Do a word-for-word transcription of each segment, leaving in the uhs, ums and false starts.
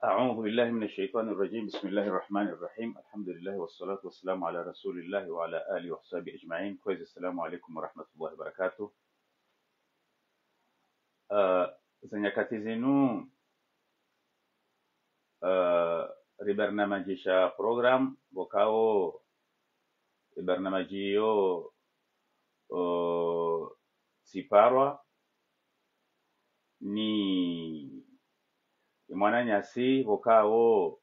أعوذ بالله من الشيطان الرجيم. بسم الله الرحمن الرحيم. الحمد لله والصلاة والسلام على رسول الله وعلى آله وصحبه أجمعين. Kwezi, السلام عليكم ورحمة الله وبركاته. Ah, ze nyakati zinu, ah, ri barnamaji sha programme, pvokao e barnamaji iyo, oh, tsiparwa ni mwananyasi pvokao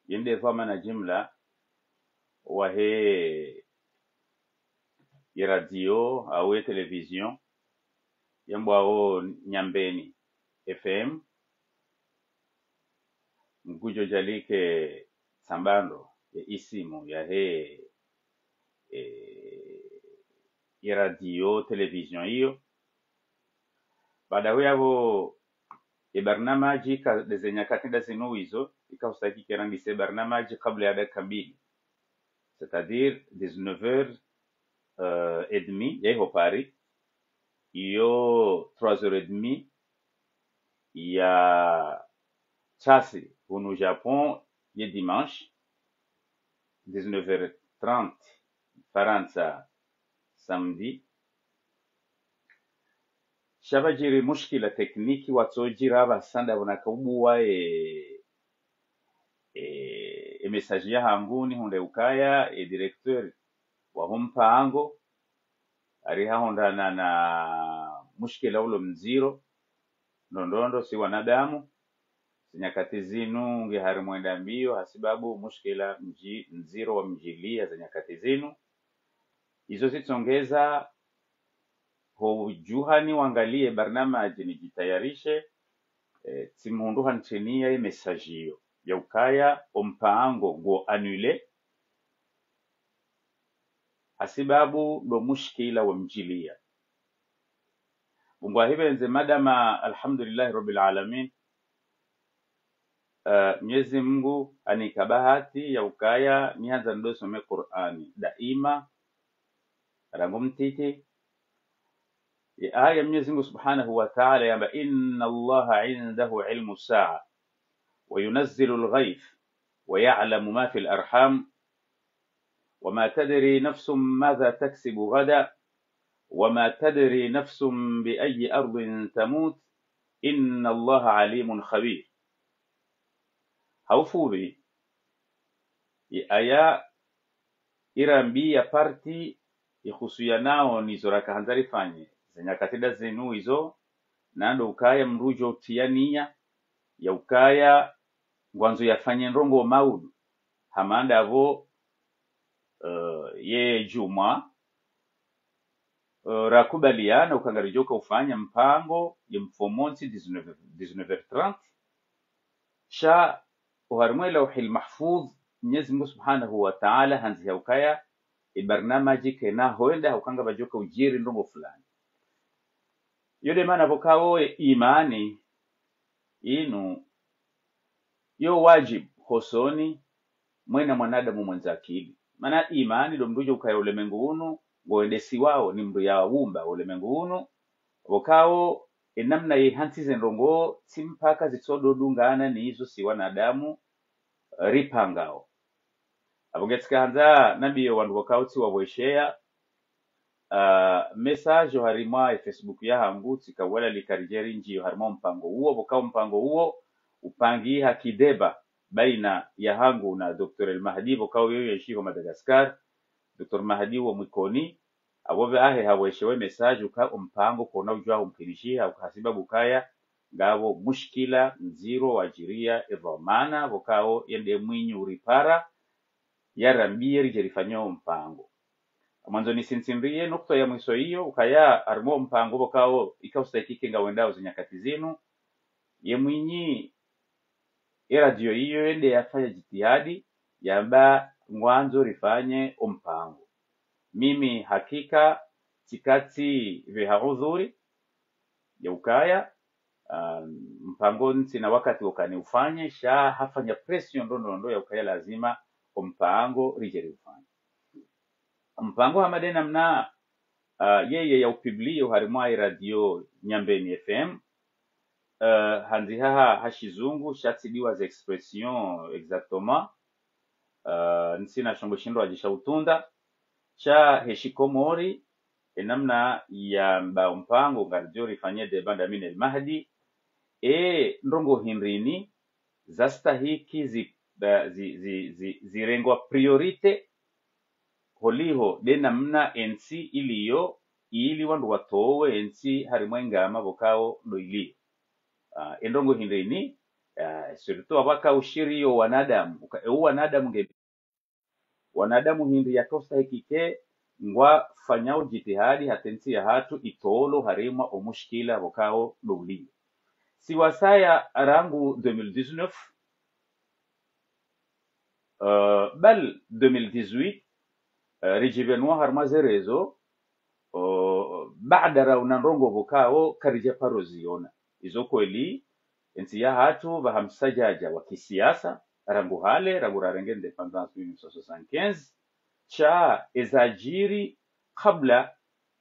yende dhwamana jimla wahe ye radio au ye télévision yambwao Nyambeni F M. Ngujo jalike tsambandro ye isimu yahe, eh, ye radio télévision iyo. Baada huyapvo, e barnamaji ka, nde ze nyakati nda zinu izo, ika husaki kerandise barnamaji kabla ya dakika mbili. C'est-à-dire dix-neuf heures, euh, et demie, ya iho Paris. Iyo trois heures et demie ya tsasi hunu Japon, ye dimanche, dix-neuf heures trente, Farantsa, samedi. Sha pvajiri mushkila tekniki watsojira pvasa nda pvona kaubuwa e, e, e message yahangu nihundre ukaya e directeur waho mpango ari hahundrana na mushkila ulo mdziro, ndrondrondro si wanadamu. Ze nyakati zinu nge harimwa enda mbio, hasibabu mushkila mdji-, mdziro wamdjilia ze nyakati zinu. Izo zitsongeza ho ujuha niwangalie barnamaji nijitayarishe, eh, tsimhundru hantrenia ye message iyo ya ukaya o mpango ngo annulé, hasibabu ndo mushkila wamdjilia. Mungu ahipvendze madama, alhamdulillahi rabbil alamin. Eh, Mnyezi Mungu hanika bahati ya ukaya nihandza ndo some Qur'ani daima, rangu mtiti. Ye aya Mnyezi Mungu Subhanahu wa Ta'ala yamba: إن الله عنده علم الساعة وينزل الغيث ويعلم ما في الأرحام وما تدري نفس ماذا تكسب غدا وما تدري نفس بأي أرض تموت إن الله عليم خبير. Ha ufupvi, ye aya irambia partie ihusuyanao nizo rakahandza rifanye ze nyakati nda zinu izo, na ndo ukaya mndru ujo utia nia ya ukaya ngwandzo yafanye ndrongoo maudu, hama ndapvo, eh, ye djumwa, eh, rakubaliana uka ngarijoka ufanya mpango ye mfomontsi dix-neuf, dix-neuf heures trente. Sha oharimwa e Lauhil Mahfudh, Mnyezi Mungu Subhanahu wa Ta'ala handziha ukaya e barnamaji kena hwenda ha uka ngapvajoka ujiri ndrongoo fulani. Iyo nde mana pvokao e imani inu yo wajibu hosoni mwa ena mwanadamu mwendza akili. Mana imani ndo mndru ujo ukaya ulemengu unu ngwendesiwao ni mndru yaumba ulemengu unu, pvokao e namna ye hantsize ndrongoo tsi mpaka zitsododungana ni izo si wanadamu ripangao. Apvo nge tsikahandza nambiyo wandru pvokao tsiwapvweshea, ah, message oharimwa e Facebook yahangu, tsika wala likari jeri ndjiyo harimwa o mpango uwo, pvokao mpango uwo upangiha kideba baina yahangu na Docteur El Mahdi, pvokao yoyo yenshiho Madagascar, Docteur Mahdi wo Mwikoni, apvo pvahe hapvweshewa e message uka o mpango kona ujo umpvinishiha, uka hasibabu ukaya ngapvo mushkila ndziro wajiria e dhwamana, pvokao yende mwinyi uripara, yarambie rije rifanye o mpango. Mwandzo nisintsinrie nukta ya mwiso iyo, ukaya harimwa o mpango pvokao ika ustahiki ke ngawendao ze nyakati zinu, ye mwinyi e radio iyo yende yafanya jitihadi, yamba ngwandzo rifanye o mpango. Mimi hakika tsikatsi pveha udhuri ya ukaya, ah, mpango ntsina wakati woka niufanye, sha hafanya pression ndrondrondro ya ukaya lazima o mpango rije riufanye. O mpango hama nde namna, ah, yeye yaupublie oharimwa e radio Nyambeni F M, eh, handziha ha, ha shizungu, shatsidiwa ze expression exactement. Eh, ntsina shombo shindrwadji sha utunda. Sha he shikomori, e namna yamba mpango ngaridjo rifanye débat na Amin El Mahdi, e ndrongoo hindrini zastahiki zi, ba, zi, zi, zi, zirengwa priorité, holiho nde namna entsi iliyo, ili wandru watowe entsi harimwa engama pvokao ndo iliyo. Ah, e ndrongoo hindrini, ah, surtout apvo pvaka ushiriyo wanadamu, uka, e wanadamu nge, wanadamu hindri yakaustahiki ke ngwafanyao jitihadi hata entsi yahatru itolwe harimwa o mushkila pvokao ndo uliyo. Si wasaya rangu deux mille dix-neuf, euh, bal deux mille dix-huit, euh, ridjipvenua harimwa ze réseaux, euh, baada raona ndrongoo pvokao karidja paro ziona. Izo kweli, entsi yahatru pvaha msadjadja wa kisiasa, rangu hale, rangu rarenge indépendance mille neuf cent soixante-quinze, sha ezadjiri kabla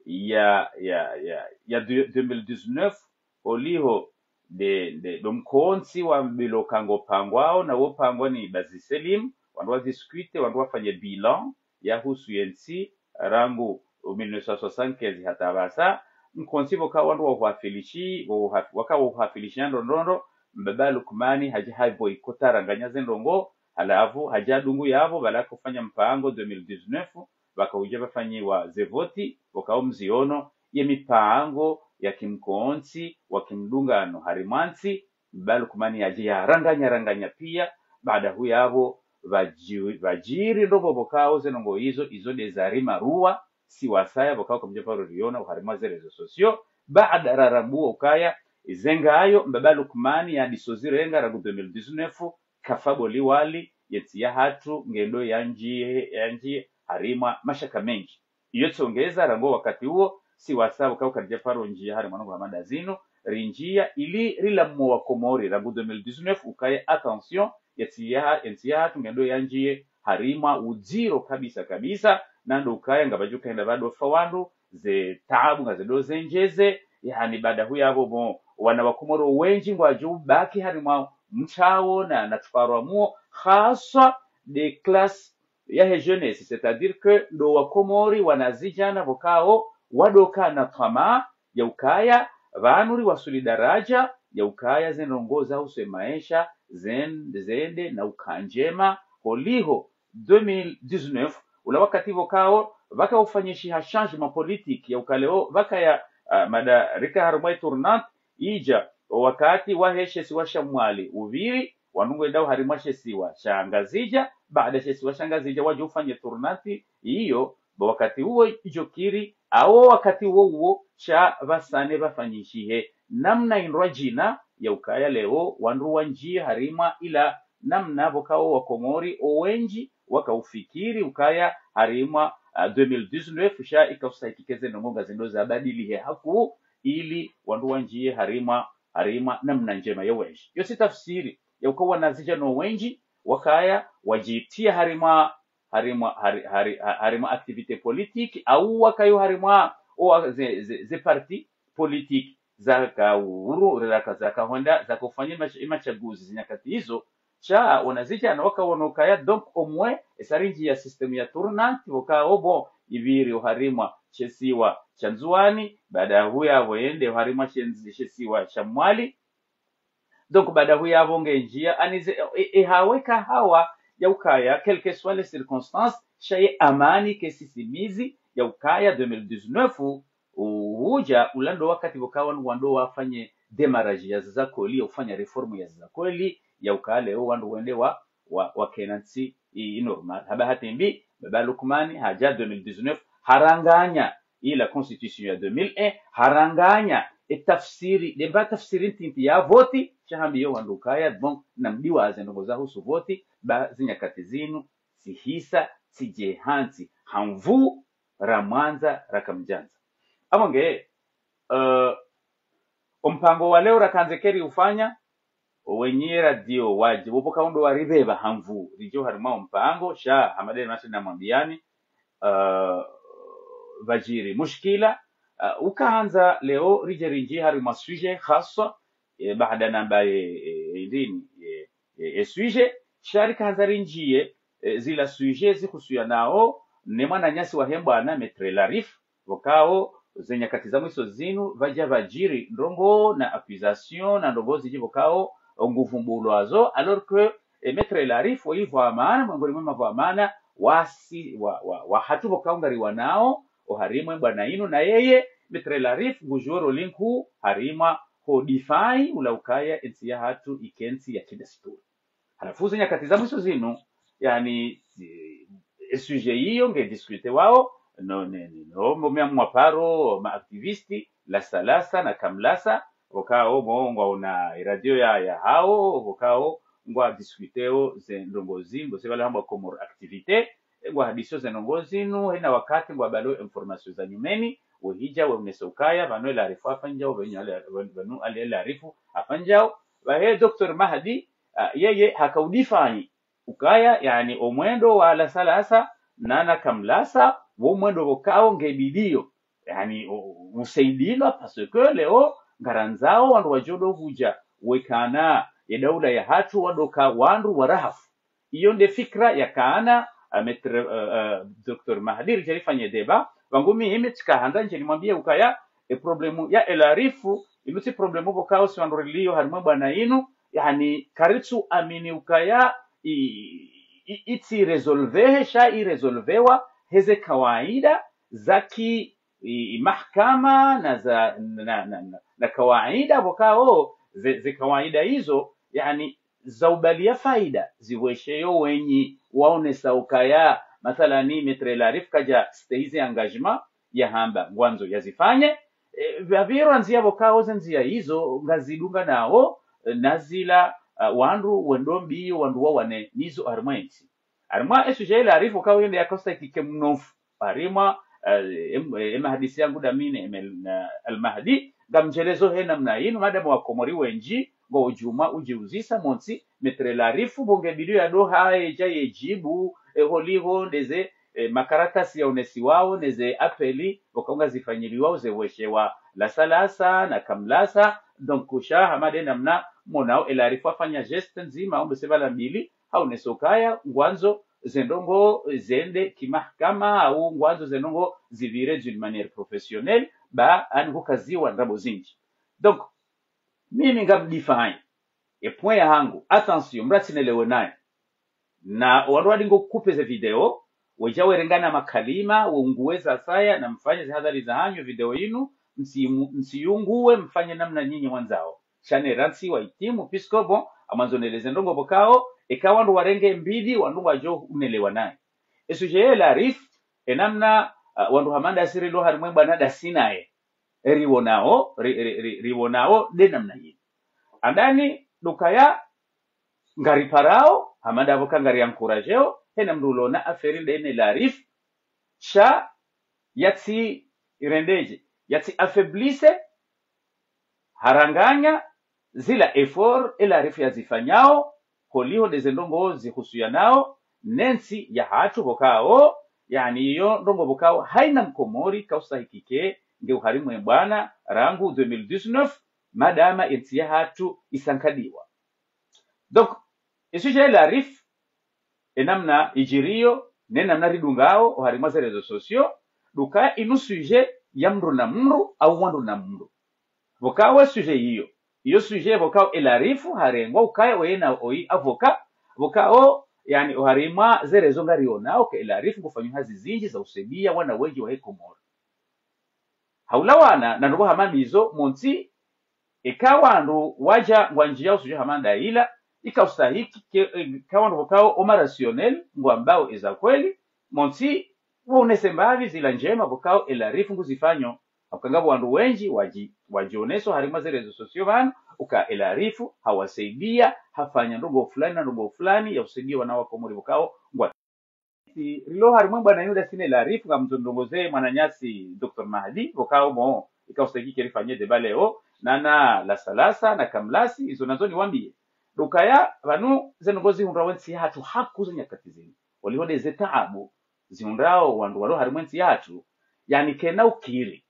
ya, ya, ya, ya deux, deux mille dix-neuf, holiho nde, nde, ndo mkontsi wa mbilo kango pangwao, na wo pangwa ni Bazi Selim, wandru wa discuter, wandru wafanye bilan yahusu yentsi, rangu mille neuf cent soixante-quinze hata pvasa, mkontsi pvoka wandru wa uhafilishi, wa uha-, waka wa uhafilishi ndrongoo, mbaba Lukmani hadja ha boycotter ranganya ze ndrongoo, halafu hadja dungu yapvo, pvala kufanya mpango deux mille dix-neuf, pvaka udja pvafanyiwa ze voti, pvokao mziono, ye mipango ya kimkontsi, wa kimdungano, harimwa ntsi, mbaba Lukmani yadje yaranganya ranganya pia, baada huyapvo, pvadji-, pvadjiri ndrongoo pvokao ze ndrongoo izo, izo nde zarima ruwa, si wasaya pvokao kamdja paro riona, uharimwa ze réseaux sociaux, baada rarambua ukaya, izengayo, mbaba Lukmani yadiso zirenga rangu deux mille dix-neuf, kafa bo liwali, yentsi yahatru, ngendo yandjiye, yandjiye, harimwa mashaka mendji. Iyo tsongeza rangu wakati uwo, si wasaya pvokao karidja paro ndjiya harimwa ndrongoo hama nda zinu, rindjiya ili rilamue wa Komori rangu deux mille dix-neuf, ukaya attention, yentsi ya, yentsi yahatru ngendo yandjiye harimwa udziro kabisa kabisa, na ndo ukaya ngapvadjo kaenda pvado fa wandru, ze taabu ngazido zendjeze, yaani baada huyapvo bon, wana wa Komori wendji ngwadjo ubaki harimwa mtsao na, na twarwa muo, haswa nde classe ya he jeunesse, c'est-à-dire que ndo wa Komori wanazidjana pvokao wadoka na twamaa ya ukaya pvanu riwasuli daraja ya ukaya ze ndrongoo zahusu e maesha zen-, zende na uka ndjema, holiho deux mille dix-neuf, ula wakati pvokao pvaka ufanyishiha changement politique ya uka leo pvakaya, ah, mada rika harumwa e tournante idja, o wakati wa he shesiwa sha Mwali upviri, wandru ngwendao harimwa shesiwa sha Ngazidja, baada shesiwa sha Ngazidja wadjo ufanye tournante iyo, bo wakati uwo idjo kiri, awo wakati uwo uwo sha pvasane pvafanyishihe namna indrwadjina ya ukaya leo wandru wandjiye harimwa ila namna pvokao wa Komori owendji waka ufikiri ukaya harimwa, ah, deux mille dix-neuf sha ika usahikike ze ndrongoo ngazindo zabadilihe hakuu ili wandru wandjiye harimwa, harimwa namna ndjema ya wendji. Yo tsi tafsiri ya uka wanazidjana wendji wakaya wadjitia harimwa, harimwa, hari-, hari-, ha-, harimwa activité politique, au wakayo harimwa, o wa-, ze, ze, ze parti politique zaka uhuru, zaka, zaka honda, zaka ufanya mash-, machaguzi zinyakati izo, sha wanazidjana waka wono ukaya, donc, au moins, esa rindjiya système ya tournante, pvokao bon, ipviri oharimwa shesiwa sha Ndzuwani, baada huyapvo yende oharimwa shenzi-, shesiwa sha Mwali. Donc, baada huyapvo ngendjiya, ani ze, e, e hawe ka hawa ya ukaya, quelles que soient les circonstances, sha ye amani ke sisimizi ya ukaya deux mille dix-neuf, u-, udja, ula ndo wakati pvokao wandru wandro wafanye démarrage ya ziza kweli, ya ufanya réforme ya ziza kweli, ya ukaya leo wandru wende wa, wa, wakena ntsi i, i normal. Hamba hata mbi, mbaba Lukmani, hadja deux mille dix-neuf, haranganya ila constitution ya deux mille un, haranganya e tafsiri, nde mba tafsiri ntiti ya voti, sha hambiyo wandru ukaya, bon, namdiwaze ndrongoo zahusu voti, ba zinyakati zinu, tsihisa, tsidje hantsi, ha nvuu, ramwandza, rakamdjandza. Apvo nge, eh, o mpango wa leo rakandze keri ufanya, owenyi radio wadje, pvopvo kaundo waribeba ha nvuu, ridjo harimwa o mpango, sha, hama nde nasi namwambiyani, eh, pvadjiri mushkila, eh, ukandza leo ridje rindji harimwa sujet haswa, e, baada namba e, e, e, ndini, e, e, e sujet, sha rikahandza rinjiye, e, zila sujet zihusuyanao ne mwananyasi wahe bwana Maître Larif, pvokao ze nyakati za mwiso zinu, pvadja pvadjiri ndrongoo na accusation na ndrongoo zindji pvokao nguvumbulwazo, alors que, e, Maître Larif, woipvo amana, mwengoni mwa mapvo amana, wasi, wa, wa, wahatru pvokao ngariwanao, oharimwa e bwana inu, na yeye, Maître Larif, ngudjuo rôle nkuu, harimwa ho défendre, ula ukaya, entsi yahatru, ike ntsi ya kidesturi. Halafu ze nyakati za mwiso zinu, yaani, e, e sujet iyo nge discuté wao, no, ne, ne, no, mo mia mwa paro, ma activistes, Lasalasa na Kamlasa, pvokao mo ngwaona e radio ya, yahao, pvokao ngwa discutéo ze ndrongoo zinu, bo se pvala hambwa Comores Activités, e ngwa hadisio ze ndrongoo zinu, hena wakati ngwa balio informations za nyumeni, wehidja weonesa ukaya, pvanu e Larif afanyao, pvanu ale, pvanu ale Larif afanyao, pvahe Docteur Mahdi, ah, yeye haka udéfendre ukaya, yaani, omwendo wa Lasalasa na, na Kamlasa, wo mwendo pvokao ngebidio, yaani, u-, u-, usaidilwa, parce que leo ngarandzao wandru wadjo ndo hudja wekana ye daula yahatru wadoka wandru wa rahafu. Iyo nde fikira yakana, eh, Maître, eh, eh, Docteur Mahdi, ridja rifanye débat, pvangu mimi tsikahandza ndje nimwambie ukaya, e problème ya e Larif, inu tsi problème pvokao si wandru rilio harimwa e bwana inu, yaani, karitsu amini ukaya i, i, itsi résolvé, sha i résolvéwa heze kawaida za ki, i, i mahakama na za, na, na, na, na kawaida pvokao, ze, ze kawaida izo, yaani, za ubalia faida, ziwesheyo wenyi, waonesa ukaya, mathalani, Maître Larif kadja stehi ze engagement, yahamba ngwandzo yazifanye, e, pvapviro ndzia pvokao ze ndzia izo ngazidunganao, e, na zila, e, wandru wendo mbio wandru wawane nizo harimwa entsi. Harimwa e sujet ya e Larif pvokao yende yaka ustahiki ke mnofu. Harimwa, e, em, e, e mahadisi yangu dami ne, em, na Al Mahdi, ngamdjelezo he namna inu, madamu wa Komori wendji, ngo udjuma udjiuzisa montsi, Maître Larif, pvo ngebidio ya doha yedja yedjibu, e, holiho, ndeze, e, makaratasi yaonesiwao, neze appel, pvokao ngazifanyiliwao, zeweshewa Lasalasa na Kamlasa, donc sha hama nde namna monao e Larif afanya geste ndzima, ombe se pvala mbili, haonesa ukaya, ngwandzo ze ndrongoo zende kimahakama, au ngwandzo ze ndrongoo zipvire d'une manière professionnelle, ba ani hukaziwa ndrabo zindji. Donc, mimi ngamdéfendre e point yahangu, attention, mdru atsinelewe naye. Na wandru wadingo couper ze video, wedja werengana makalima, weunguwe zasaya, na mfanye ze hadhari zahanyu video inu, msi-, msiyunguwe, mfanye namna nyinyi mwandzao. Sha ne rantsi wa itimu, puisque bon, amwandzo neleze ndrongoo pvokao, eka wandru warenge mbili, wandru wadjo unelewa naye. E sujet ya e Larif, e namna, ah, wandru hama ndasi rilo harimwa e bwana ndasi naye. E riwonao, ri, ri, ri, riwonao, nde namna yinu. Handani, ndo ukaya, ngariparao, hama ndapvo ka ngari encouragéo, hena mndru ulona affaire nde ne Larif, sha yatsi irendedje, yatsi affaiblisse, haranganya zila effort e Larif yazifanyao, holiho ndeze ndrongoo zihusuyanao ne ntsi yahatru pvokao, yaani iyo ndrongoo pvokao haina Mkomori kaustahiki ke nge uharimwa e bwana rangu deux mille dix-neuf, madama e ntsi yahatru isankadiwa. Donc, e sujet ya e Larif, e namna idjiriyo, ne namna ridungao, oharimwa ze réseaux sociaux, ndo ukaya inu sujet ya mndru na mndru, au wandru na mndru. Pvokao e sujet iyo, iyo sujet pvokao e Larif harengwa ukaya oye na oyi avocat, pvokao, yaani, oharimwa ze réseaux ngarionao, ke e Larif ngufanyo hazi zindji za usaidia wana wendji wahe Komori. Haulawana na ndrongoo hama ndizo, montsi, eka wandru wadja ngwandjiyao sujet hama nda ila, ika ustahiki ke, eka wandru pvokao o ma rationnel, ngwambao eza kweli, montsi, waonese mbapvi zila ndjema pvokao e Larif nguzifanyo, hauka ngapvo wandru wendji wadji, wadjioneso harimwa ze réseaux sociaux pvanu, uka e Larif hawasaidia, hafanya ndrongoo fulani na ndrongoo fulani ya usaidia wana wa Komori pvokao ngwa Si, rilo harimwa e bwana inu ndasi ne Larif, ngamdzo ndrongoze mwananyasi Docteur Mahdi, pvokao mo, ika ustahiki ke rifanye débat leo, na, na Lasalasa, na Kamlasi, izo nandzo niwambie. Ndo ukaya, pvanu, ze ndrongoo zihundrao entsi yahatru haku ze nyakati zinu. Holiho ndeze taabu, zihundrao wandru walo harimwa entsi yahatru, yaani kena ukiri.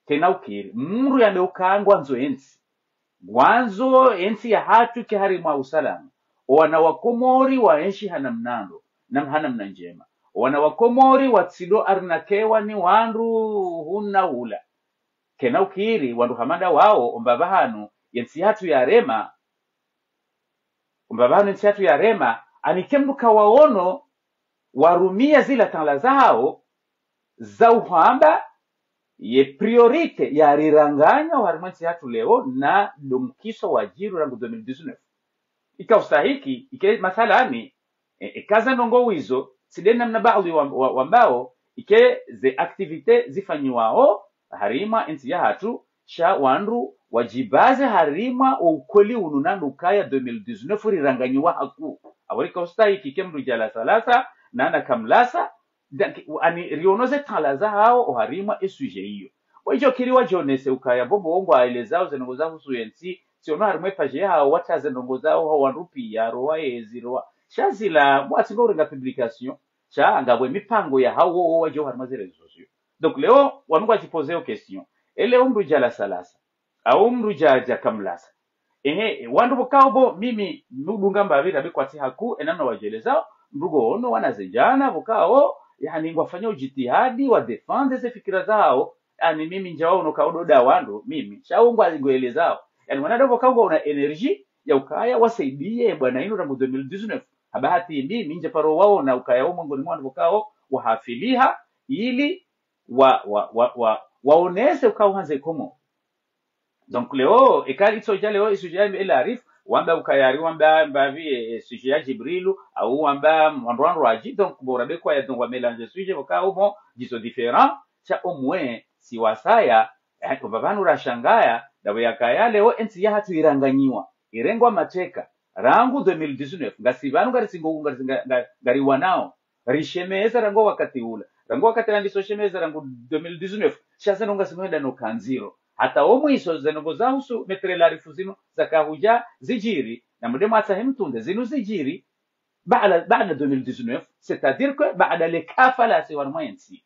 Kena ukiri. Mndru yambe uka ngwandzo entsi. Ngwandzo entsi yahatru ike harimwa usalama. Owana wa Komori waenshi ha namna ndro, na ha namna ndjema. Owana wa Komori watsido arnakewa ni wandru hunu na hula. Kena ukiri, wandru hama nda wao, omba pvahanu, yentsi yahatru yarema, omba pvahanu yentsi yahatru yarema, ani ke mndru kawaono, warumia zila tanla zahao, za uhamba, ye priorité yariranganya oharimwa entsi yahatru leo, na ndo mkiso wadjiri rangu deux mille dix-neuf. Ika ustahiki, ike mathalani, e, e, eka ze ndrongoo izo, tsi nde namna baadhwi wa, wa, wambao, ike ze activités zifanyiwao, harimwa entsi yahatru, sha wandru wadjibaze harimwa wo ukweli unu na ndo ukaya deux mille dix-neuf riranganyiwa hakuu. Apvo rika ustahiki ike mndru djalasalasa, na na kamlasa, da-, ani riono ze tanla zahao oharimwa e sujet iyo. Bo idjo kiri wadjonese ukaya bo bo ngwaelezao ze ndrongoo zahusu yentsi, tsiono harimwa e page yahao watra ze ndrongoo zahao ha wandru piya, rowa yezi, rowa. Sha zila, mwatsi ngo urenga publication, sha ngapvo e mipango yahao wo, wo wadjo harimwa ze réseaux sociaux. Donc leo, wanu ngwadjipozeo question. E leo mndru djalasalasa, au mndru dja, dja kamlasa. Ehe, wandru pvokao bo, mimi, nudunga mbapvi rabe kwatsi hakuu, e namna wadjelezao, mndru ngoono wana ze ndjana, pvokao, yani ngwafanyao djitihadi, wa défendre ze fikira zahao, yani mimi ndjawaono kao ndo nda wandru, mimi, sha wo ngwa, ngwaelezao. Yani wana nda pvokao ngwaona énergie, ya ukaya, wasaidiye, bwana inu rangu deux mille dix-neuf. Ha bahati mbi, mi ndje paro waona ukaya wo mwengoni mwa wandru pvokao, wahafiliha, ili, wa, wa, wa, wa, waonese ukao handze Komori. Donc leo, eka itsodja leo, e sujet ya El Arif, wamba ukaya ari wamba, mbapvi, e, e sujet ya Djibrilu, au wamba, wandru wandru wadji, donc, bo rabe kwaya, donc, wa mélange sujet, pvokao bon, djizo différent, sha omwe, si wasaya, eh, omba pvanu rashangaya, ndapvo yakaya leo, entsi yahatru iranganyiwa, irengwa mateka, rangu deux mille dix-neuf, ngasi pvanu ngari singo, ngari, nga, nga, ngari wanao, rishemeza rangu wakati ula. Rangu wakati randiso shemeza rangu deux mille dix-neuf. Sha ze ndrongoo zinu hwenda no kandziro. Hata omwiso ze ndrongoo zahusu Maître El Arif zinu zakahudja zidjiri, na mndru mwatsahe mtunde zinu zidjiri, baada, baada deux mille dix-neuf, c'est-à-dire que baada le kafa la siwa mwa entsi.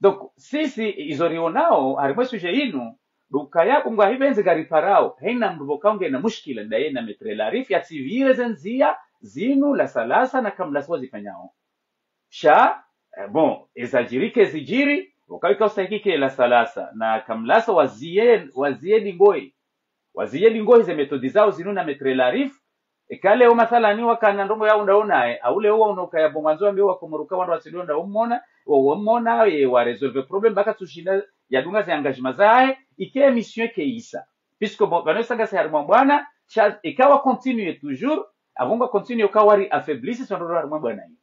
Donc, sisi, izo rionao, harimwa e sujet inu, ndo ukaya ngwahipvendze ngariparao, haina mndru pvokao ngena mushkila ndaye na Maître El Arif, yatsipvire ze ndzia zinu lasalasa na kamlasa wazifanyao. Sha, eh, bon, eza djiri ke zidjiri, pvokao ika ustahiki ke lasalasa na kamlasa waziye, waziye ndingoyi. Waziye ndingoyi ze méthode zao zinu na Maître El Arif, eka leo mathalani wakana ndrongoo ya unda onaye, au leo waona ukaya bo ngwandzo wambe wa Komori uka wandru watsido nda umona, wa, wamona, ye wa résolve problème, ba katsushinda yadunga ze engagement zahe, ike émission ke isa. Puisque bon, pvanu isa ngasi harimwa bwana, sha, eka wa continuer toujours, apvo ngwa continuer uka wari affaiblisse, sondoro harimwa bwana iyo.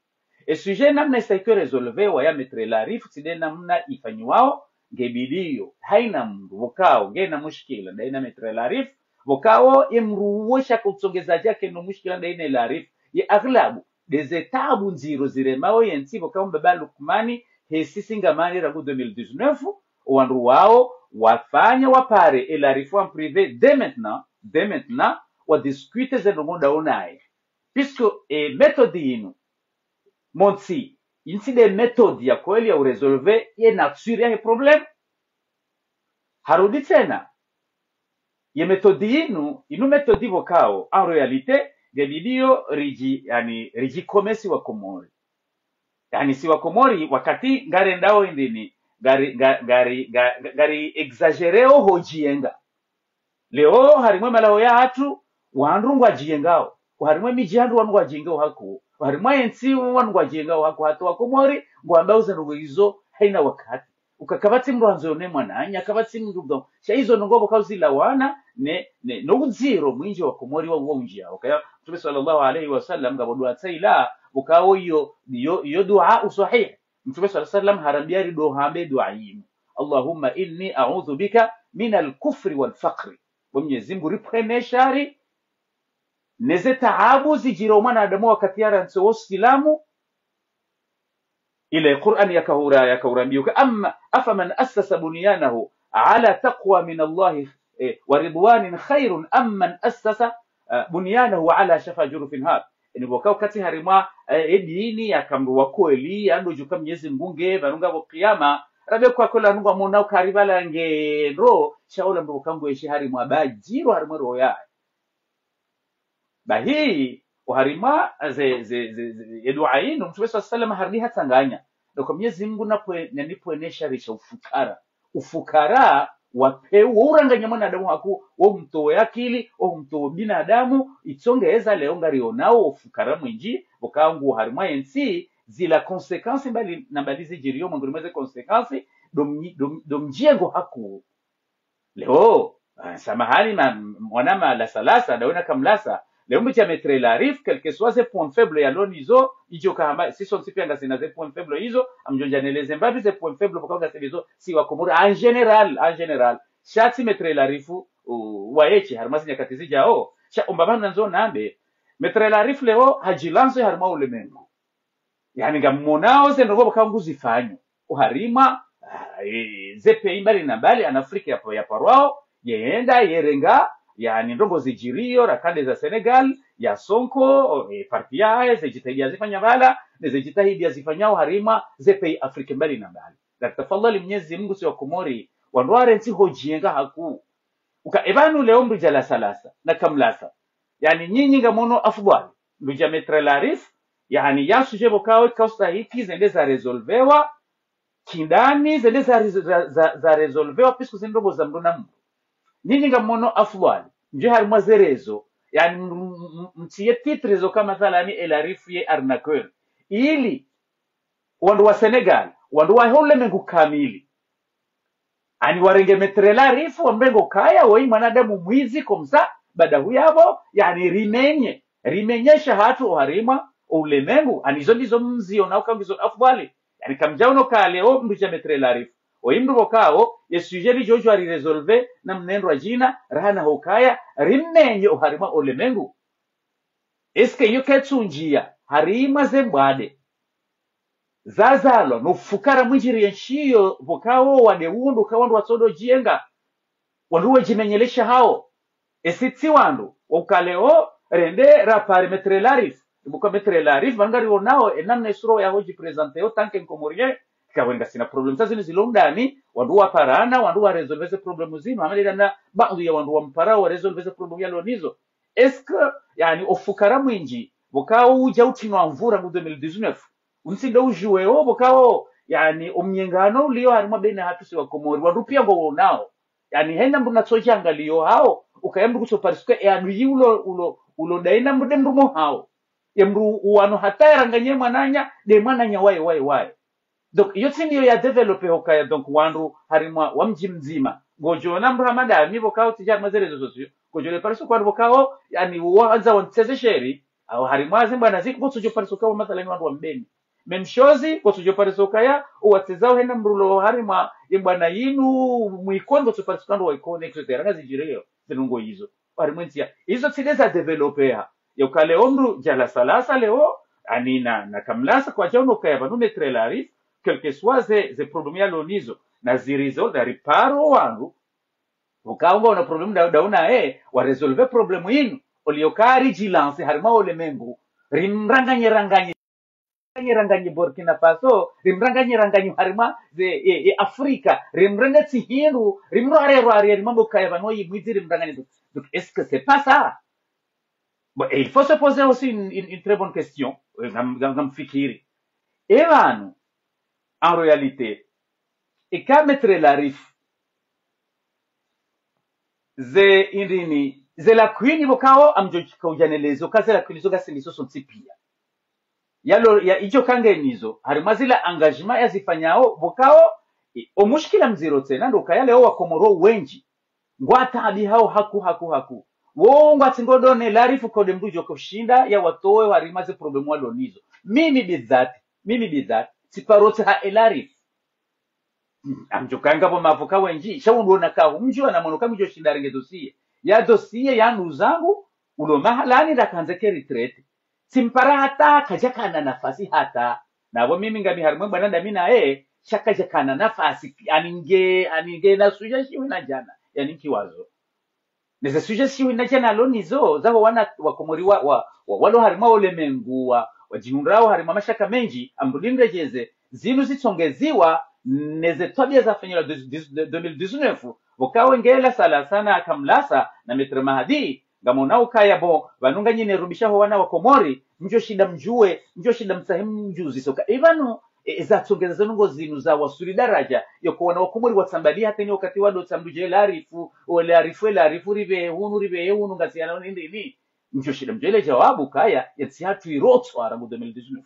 E sujet namna istahiki résolvewa ya Maître El Arif, tsi nde namna ifanyiwao, ngebidiyo, haina mndru, pvokao, ngena mushkila, ndaye na Maître El Arif, pvokao, e mndru uwo sha kutsongeza djake no mushkila, ndaye na El Arif, ye aghlabu, nde ze tabu ndziro ziremao yentsi, pvokao mbaba Lukmani, he sisi ngamani rangu deux mille dix-neuf, owandru wao, wafanya wapare, El Arif en privé, dès maintenant, dès maintenant, wa discute ze ndrongoo ndao naye. Puisque, e, méthode inu, montsi, intsi nde méthode ya kweli ya urésolve ye nature yahe problème. Harudi tsena, ye méthode inu, inu méthode pvokao, en réalité, ngebidiyo ridji, yani, ridjikomesi wa Komori. Yani, si wa Komori, wakati ngarendao indrini, ngari, nga-, ngari, nga-, nga-, ngari exagéreo ho djiyenga. Leo, harimwa e malaho yahatru, wandru ngwadjiyengao. Harimwa e midji yahatru wandru ngwadjiyengao hakuu. Harimwa yentsi wandru ngwadjiyengao hakuu. Hata wa Komori, ngwambao ze ndrongoo izo, haina wakati. Uka kapvatsi mndru andzo ne mwananya, kapvatsi mndru ndo. Sha izo ndrongoo pvokao zilawana, ne, ne, no udziro mwindji wa Komori wa, wa undjia. Ukaya, Mtrume swallallahu alayhi wa sallam, ngapvo dua tsaila, pvokao iyo, iyo, iyo dua uswahihi. Mtrume swallallahu alayhi wa sallam harambia ridjo hambe dua yinu. اللهم إني أعوذ بك من الكفر والفقر. Bo Mnyezi Mngu ripvwene shari, neze taabu zidjira o mwanadamu wakati yarantsi wo Usilamu, ile Qur'an yakahura, yakahurambia uka, أما، أفمن أسس بنيانه على تقوى من الله، eh, ورضوان خير أم من أسس، eh, بنيانه على شفا جرف هار. Eni pvokao wakati harimwa, eh, e dini yaka mndru wa kweli, yandodjuka Mnyezi Mngu nge, pvanu ngapvo kiyama, Rabe kwa kola nungu amona ukariba la nge ro, sha ola mndru kangu eshi harimwa badjiro harimwa roho yahe. Bahi, oharimwa ze, ze, ze, ze, edua inu, Mtrume swalla sallam harudi hatsanganya. Ndo ka Mwenyezi Mungu napve, nanipvenesha risha ufukara. Ufukara, wapve, wo uranganya mwanadamu haku, wo mtowe akili, wo mtowe binadamu, itsonge eza leo ngarionao, ufukara mwindji, pvoka ngu harimwa yentsi, zila conséquences mbali, na mbali zidjiriyo, mwanguri mwa ze conséquences, ndo mnyi-, ndo m-, ndo mdjiengo haku. Leo, ah, samahani ma, mwana ma lasa lasa, ndawena kamlasa. Leo mdja Maître Larifou, quel que soit ses points faibles yalo nizo, idjo kahamba, si sontsi pia ngasina ze points faibles izo, amdjo ndjaneleze mbapvi ze points faibles, pvoka ngasina izo, si wa Komori, en général, en général. Sha tsi Maître Larifou, u, wa eshi, harimwa zinyakati zidjao. Sha omba pvanu nandzo nambe, Maître Larifou leo, hadjilanse harimwa ulemengu. Yaani, ngammonao ze ndrongoo pvoka ngu zifanyo. Oharimwa, ah, e, ze pays mbali na mbali, en Afrique ya, ya parwao, yenda, yerenga, yaani, ndrongoo zidjiriyo, rakande za Sénégal, ya Sonko, e, parti yahe, ze djitihadi yazifanya pvala, ne ze djitihadi yazifanyao harimwa, ze pays Afrique mbali na mbali. Ndo tafadhali Mwenyezi Mungu si wa Komori, wandru warentsi hodjienga haku. Uka, epvanu leo mdru dja lasa lasa, na kamlasa. Yaani, nyinyi ngamwono afudhwali, mdru dja Maître Larifou, yaani, ya sujet pvokao, kausa hiki, zende za résolvewa, kindani, zende za, za, za, za résolvewa, puisque zindrongoo za mdru na mdru. Nyinyi ngamwono afudhwali, mdje harimwa ze réseaux, yaani, m-, m-, m-, mtsiye titre zo ka mathalani, e Larifou ye arnaqueur. Ili, wandru wa Sénégal, wandru wa ho ulemengu kamili. Yaani warenge Maître Larifou, wamrenge ukaya, woyi mwanadamu mwizi, comme ça, baada huyapvo, yaani rimenye, rimenyesha hatru oharimwa, o ulemengu, yaani izo ndizo mzio na uka ngizo afudhwali. Yaani kamdjaono kale, o mdru dja Maître Larifou. Oyi mdru pvokao, ye sujet lidjo djuwa ri résolve, na mnendrwa djina, rahana hukaya, rimenye oharimwa ulemengu. Est-ce que iyo ketsu ndjia, harimwa ze mbwade zazalwa no ufukara mwindji rienshio, pvokao wade wundru ka wandru watsodo djienga, wandru wadjimenyelesha hao. Esi tsi wandru, wa uka leo, rende rapare Maître Larifou, pvoka Maître Larifou, pvanu ngarionao, enamna esura yaho djiprésenter yo, tant que Comorien, kawe ngasina problème. Sa zinu zilo ndani, wandru waparana, wandru wa résolve ze problème zinu, hama ndena, baadhwi ya wandru wampara wa résolve ze problème yalo nizo. Est-ce que, yaani, ofukara mwindji, pvokao udja utsinwa mvura ngu deux mille dix-neuf, untsi ndo udjuwe o, pvokao, yaani, omnyengano uliyo harimwa baina hatru si wa Komori, wandru pia ngwawonao. Yaani, hena mdru natsodja angaliyo hao, ukaya mdru kutsoparisuka, yaani, yi ulo, ulo, ulo daina mdru de mdru mo hao. Ye mdru uwano hata yaranganye mwananya, de mwananya waye, waye, waye. Donc, iyo tsi ndiyo ya développer hukaya, donc, wandru harimwa wa mdji mdzima. Ngodjo ona mdru hama ndami pvokao tsidja harimwa ze réseaux sociaux. Ngodjo le pariso kwa wandru pvokao, yaani, wandza wantseze sheri, au harimwa ze mbwana ziki, ngotsodjo pariso kwa mathalani wandru wa Mbeni. Même chose, ngotsodjo pariso kaya, uwatseza uhena mdru lo harimwa, ye mbwana yinu, mwikoni, ngotso pariso kwa wandru wa Ikoni, et cetera. Ngazidjiriyo, zinu ngo izo. Harimwa entsi ya. Izo tsi de za développer ha. Ya uka leo mdru dja lasa lasa leo, yaani na, na kamlasa kwadjaono kaya pvanu Maître Larifou, quel que soit ze, ze problème yalo nizo, na zirizo, na riparo wandru, pvokao ngwaona problème nda, ndauna, eh, wa résolve problème inu, oliyo ka ridjilanse harimwa ulemengu, rimranganye ranganye, ranganye ranganye Burkina Faso, rimranganye ranganye harimwa ze, e, e, Afrika, rimrenge tsi hindru, rimrware rware, rimambo kaya pvanu yi mwidzi rimranganye. Donc, donc, est-ce que c'est pas ça? Bon, et il faut se poser aussi une, une, une très bonne question. Eh, ngam, ngam, ngamfikiri. E pvanu, en réalité, eka Maître Larifou, ze indrini, ze lacunes pvokao, amdjo kaudjanelezo, ka ze lacunes zo ngasi nizo sontsi pia. Yalo, ya idjo kange nizo, harimwa zila engagement yazifanyao, pvokao, i, omushkila mdziro tsena, ndo kaya leo wa Komoro wendji. Ngwataabihao haku, haku, haku. Wo ngwatsi ngodone Larifou kode mdru djo kushinda ya watowe harimwa ze problème walo nizo. Mimi bidhati, mimi bidhati, tsiparotse ha e Larifou. Hmm, amdjo kanga pvo mavoka wendji, sha undru ona kahu, mdji wana mono ka mdjo shinda renge dossier. Ya dossier ya nuzangu, ulo mahalani nda kandze ke retraite. Tsimpara hata, kadjakana nafasi hata. Na pvo mimi ngami harimwa mbwana ndami naye, sha kadjakana nafasi, yaani nge, yaani nge na sujet shiwi na djana, yaani nkiwazo. Neze sujet shiwi na djana lo nizo, zaho wana wa Komori wa, wa, wa, walo harimwa ulemengu wa, wadjihundrao harimwa mashaka mendji, amdru nimredjeze, zinu zitsongeziwa, neze twabia zafanyilwa de, de, de deux mille dix-neuf, pvoka wo nge Lasalasa na Kamlasa na Maître Mahadi, ngamwona ukaya bon, pvanu nganyi nerubisha ho wana wa Komori, mdjoshinda mdjuwe, mdjoshinda mtsahe mdjuzi soka. Ipvanu, e, e, zatsongeza zinu ngo zinu zawasuli daraja, yoko wana wa Komori watsambali hata ni wakati wado tsamdu dje larifu, o larifu, e larifu, ribe hunu, ribe hunu, ngasi yana nindini. Mdjoshinda mdjuwe le jawabu kaya, yentsi hatru irotswa rangu deux mille dix-neuf.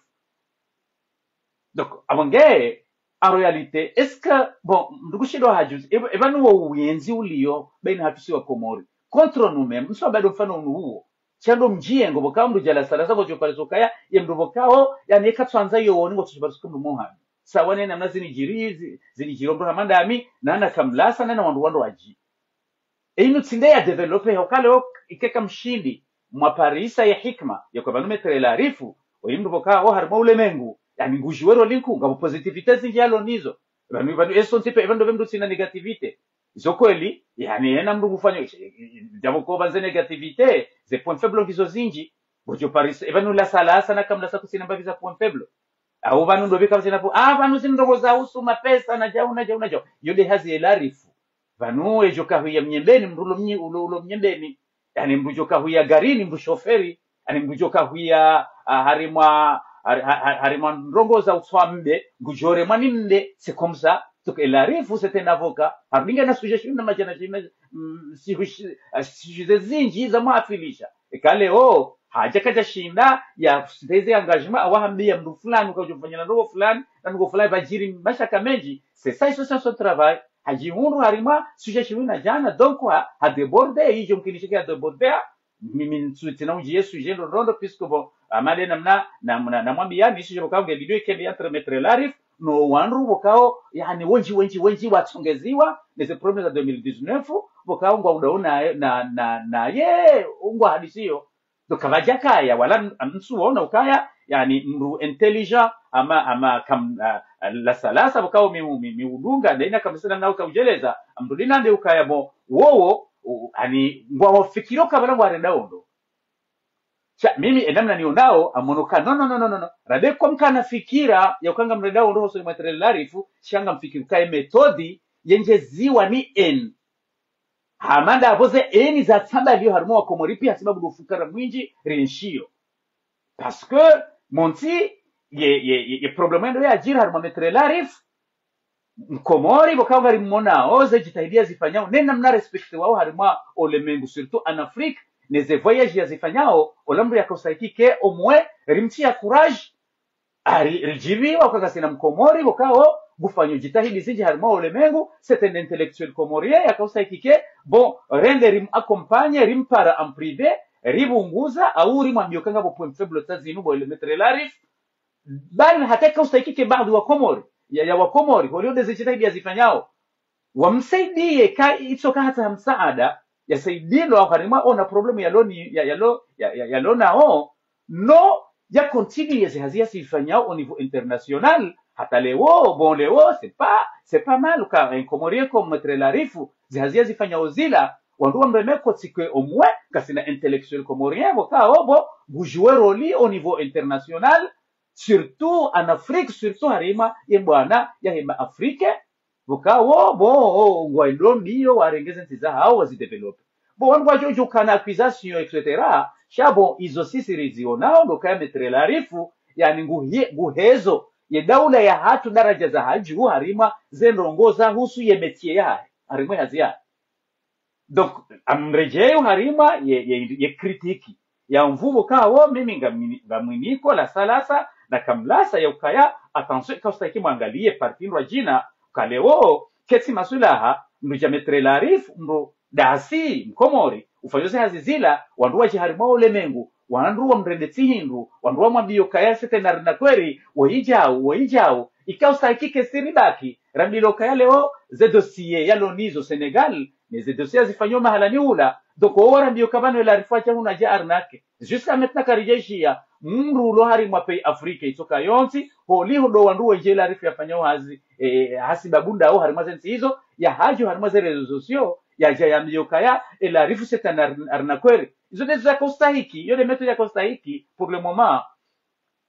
Donc, apvo nge, en réalité, est-ce que, bon, mdru kushindwa hadjuzi, eba, eba nuwo uyenzi uliyo, baina hatru si wa Komori. Contre nous-mêmes, mswa bado mfano unu uwo. Shando mdjiye ngo, pvoka mdru dja Lasalasa ngodjo pariso kaya, ye mdru pvokao, yani eka tswandza yo woni ngodjo pariso kumdru Mohamed. Sawa ne namna zinidjiri, zi-, zinidjiri mdru hama ndami, na na Kamlasa, na na wandru wandru wadji. E inu tsi nde ya développé, hauka leo ikeka mshindi, mwa parisa ye hikima, ya kwa pvanu Maître Larifu, oyi mdru pvokao harimwa ulemengu, yani ngudjuwe rôle nkuu, ngapvo positivité zindji yalo nizo. Pvanu, pvanu, eso ntsipe, pvanu ndopve mdru tsina négativité. Izo kweli, yani yena mdru ngufanya, djapvo ko pvandze négativité, ze points faibles ngizo zindji, pvo djo parisa, pvanu Lasalasa na Kamlasa kutsina mbapvi za points faibles. Au pvanu ndopve kapvatsina po, ah, pvanu zindrongo za usu mapesa, na djau, na djau, na djau. Yo nde hazi ye Larifu. Pvanu edjo kahuya Mnyembeni, mdru ulo mnyi-, ulo, ulo Mnyembeni. Yani mdru djo kahuya garini, mdru shoferi. Yani mdru djo kahuya, ah, harimwa, hari-, ha-, ha-, harimwa ndrongo za utswa mbe, ngudjo remwa ni mbe, c'est comme ça. Donc, e Larifu, c'est un avocat. Harudinga na sujet shina madjana shina, mm, si hushi-, ah, sujet zindji za mwafilisha. Eka leo, hadja kadja shinda, ya siteze engagement, awa hambiya mdru fulani, uka udjo fanya na ndrongo fulani, na ndrongo fulani, pvadjiri mashaka mendji. C'est ça, c'est ça son travail. Hadjihundru harimwa sujet shiwi na djana, donc ha, ha débordé, idjo mkinisha ke ha débordé, ha, mi, mi, ntsu-, tsina undji ye sujet ndo, ndo, ndo, puisque bon, amale namna, namna, namwambiya, mi sujet pvokao nge lido ikende entre Maître Larif, no wandru pvokao, yani, wendji, wendji, wendji watsongeziwa, neze problèmes za deux mille dix-neuf, pvokao ngwa udaona, na, na, na, ye, ungwa hadisiyo. Donc, kapvadjakaya, wala n-, ntsuona ukaya, yani, mdru intelligent, ama, ama kam-, ah, ah, Lasalasa, pvokao mi, mi, mi udunga, ndaina kamisa namna uka udjeleza, mdru dina nde ukaya mo, wowo, u-, ani, ngwa wafikiro kabala ngwa renda ondo. Sha, mimi, e namna nionao, amono ka, no, no, no, no, no, no. Rabe kwa mkana fikira, ya ukanga mrenda ondo, hoso ni Maître Larif, sha ngamfikiri ukaya méthode, yendjeziwa ni en. Hama ndapvo ze eni zatsambaliyo harimwa wa Komori piya hasibabu ndo ufukara mwindji rienshiyo. Parce que, montsi, ye, ye, ye, ye problème ndo yadjiri harimwa Maître Larif, Mkomori, pvokao ngari mmonao, ze djitihadi yazifanyao, ne namna respecté wao harimwa olemengu, surtout en Afrique, neze voyages yazifanyao, ola mdru yakaustahiki ke, au moins, rimtsiya courage, ari, ridjibiwa uka ngasina Mkomori, pvokao, ngufanyo djitihadi zindji harimwa olemengu, c'est un intellectuel comorien, yakaustahiki ke, bon, rende rim accompagner, rimpara en privé, ripvunguza, au rimwambiyo uka ngapvo points faibles tsa zinu, bo le Maître Larif, bali hata yakaustahiki ke baadhwi wa Komori, ya, ya wa Komori, holiho ndeze djitihadi yazifanyao, wamsaidiye ka itsoka hata ha msaada, yasaidilo harimwa ona problème yalo ni, ya, yalo, ya, ya, yalo nao, no, ya continuer ze hazi yazifanyao au niveau international, hata leo, bon leo, c'est pas, c'est pas mal, ka un Comorien comme Maître Larif, ze hazi yazifanyao zila, wandru wamreme kotsi ke au moins, ngasina intellectuel comorien, pvokao bo, ngudjuwe rôle au niveau international, surtout en Afrique, surtout harimwa ye bwana ya hema Afrique, pvokao, bon, ngwa ndo mbiyo warenge ze ntsi zahao wazi développé. Bon, wanu ngwadjo djukana accusation, et cetera. Sha bon, izo sisi rizionao, ndo kaya Maître Larif, yani nguhe-, nguhezo, ye daula yahatru daraja za hadju, harimwa ze ndrongo zahusu ye métier yahe, harimwa ye hazi yahe. Donc, amredjeyo harimwa ye, ye, ye critique. Ya mvuvu kawo, mimi ngami-, ngamwiniko Lasalasa, na Kamlasa ya ukaya, attention, kaustahiki mwangaliye parti ndrwadjina, uka leo, ketsi maswilaha, mdru dja Maître Larif, mdru dasi, Mkomori, ufanyo ze hazi zila, wandru wadji harimwa olemengu, wandru wamrende tsi hindru, wandru wamwambiyo kaya c'est un arnaqueur, woyi djau, woyi djau, ikaustahiki ke siri baki, rambilwa kaya leo, ze dossier yalo nizo Sénégal, ne ze dossier zifanyo mahala ni ula. Donc, owo rambiyo ka pvanu Larif wadja hunu adja arnaquer. Jusqu'à maintenant karidjashiya, mdru ulo harimwa pays Afrique, itsoka yontsi, holiho ndo wandru wendji Larif yafanyao hazi, eh, hasibabu ndawo harimwa ze ntsi izo, yahadju harimwa ze réseaux sociaux, yadja yambiyo kaya, eh, Larif c'est un ar-, arnaqueur. Izo ndezo zakaustahiki, iyo nde méthode yakaustahiki, pour le moment.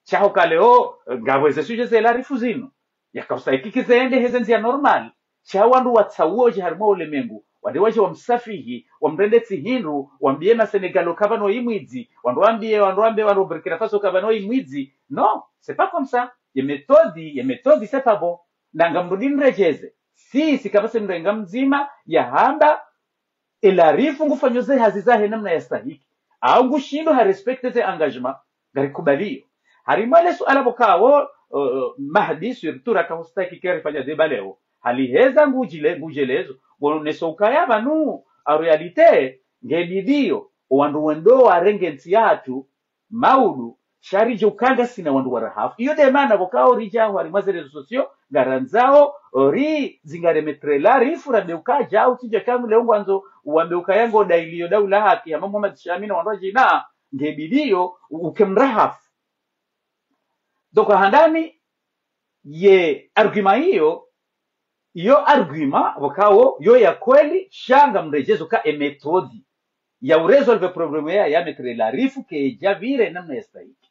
Sha uka leo, ngapvo ze sujet ze Larif zinu. Yakausa ikiki zende heze ndzia normal. Sha wandru watsauo dje harimwa ulemengu, wandru wadje wamsafihi, wamrende tsi hindru, wambie ma Sénégal ukaya pvanu yi mwidzi, wandru wambie, wandru wambie, wandru Burkina Faso ukaya pvanu yi mwidzi. Non, c'est pas comme ça. Ye méthode, ye méthode, c'est pas bon. Nanga mrudi mredjeze. Si, si kapvatsi mrenga mdzima, yahamba, Elarifu ngufanyo ze hazi zahe namna yastahiki. Au ngushindo ha respecte ze engagement, ngarikubalio. Harimwa le suala pvokao, uh, Mahdi surtout raka hustaki ke rifanya débat leo. Haliheza ngudjile, ngudjelezo. Ngoneso ukaya pvanu, en réalité, ngebidio, wandru wendo warenge ntsi yatru, maudu, sha ridje ukaya ngasina wandru warahafu. Iyo nde mana pvokao ridja harimwa ze réseaux sociaux, ngarandzao, ri, zingare Maître Larifou, rabe ukaya, utsidje kangu leo ngwandzo, wambe ukaya ngo dailiyo daula haki, hama Mohamed Shami na wandru wadjina, ngebidio, u-, uke mrahafu. Donc, handani, ye argument iyo, iyo argument, pvokao, yo ya kweli, sha ngamredjezo ka e méthode ya urésolve problème ya, ya Maître Larifou, kayidja pvire namna yastahiki.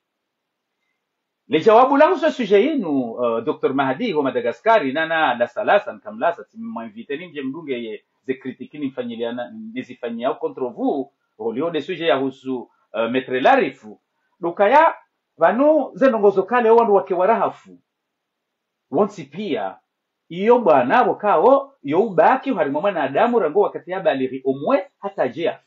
Le djawabu langu so sujet inu, euh, Docteur Mahdi, ho Madagascar, nana Lasalasa, nkamlasa, tsi mwa invité ni mdje mdunge ye, ze critique nimfanyiliana, nizifanyia contre vous, olio nde sujet yahusu, euh, Maître Larifou. Ndo ukaya, pvanu, ze ndrongoo zo kale, wandru wake warahafu. Wontsi pia, iyo bwana pvokao, yo ubaki harimwa mwanadamu rangu wakati ya balighi umwe hata dje yafe.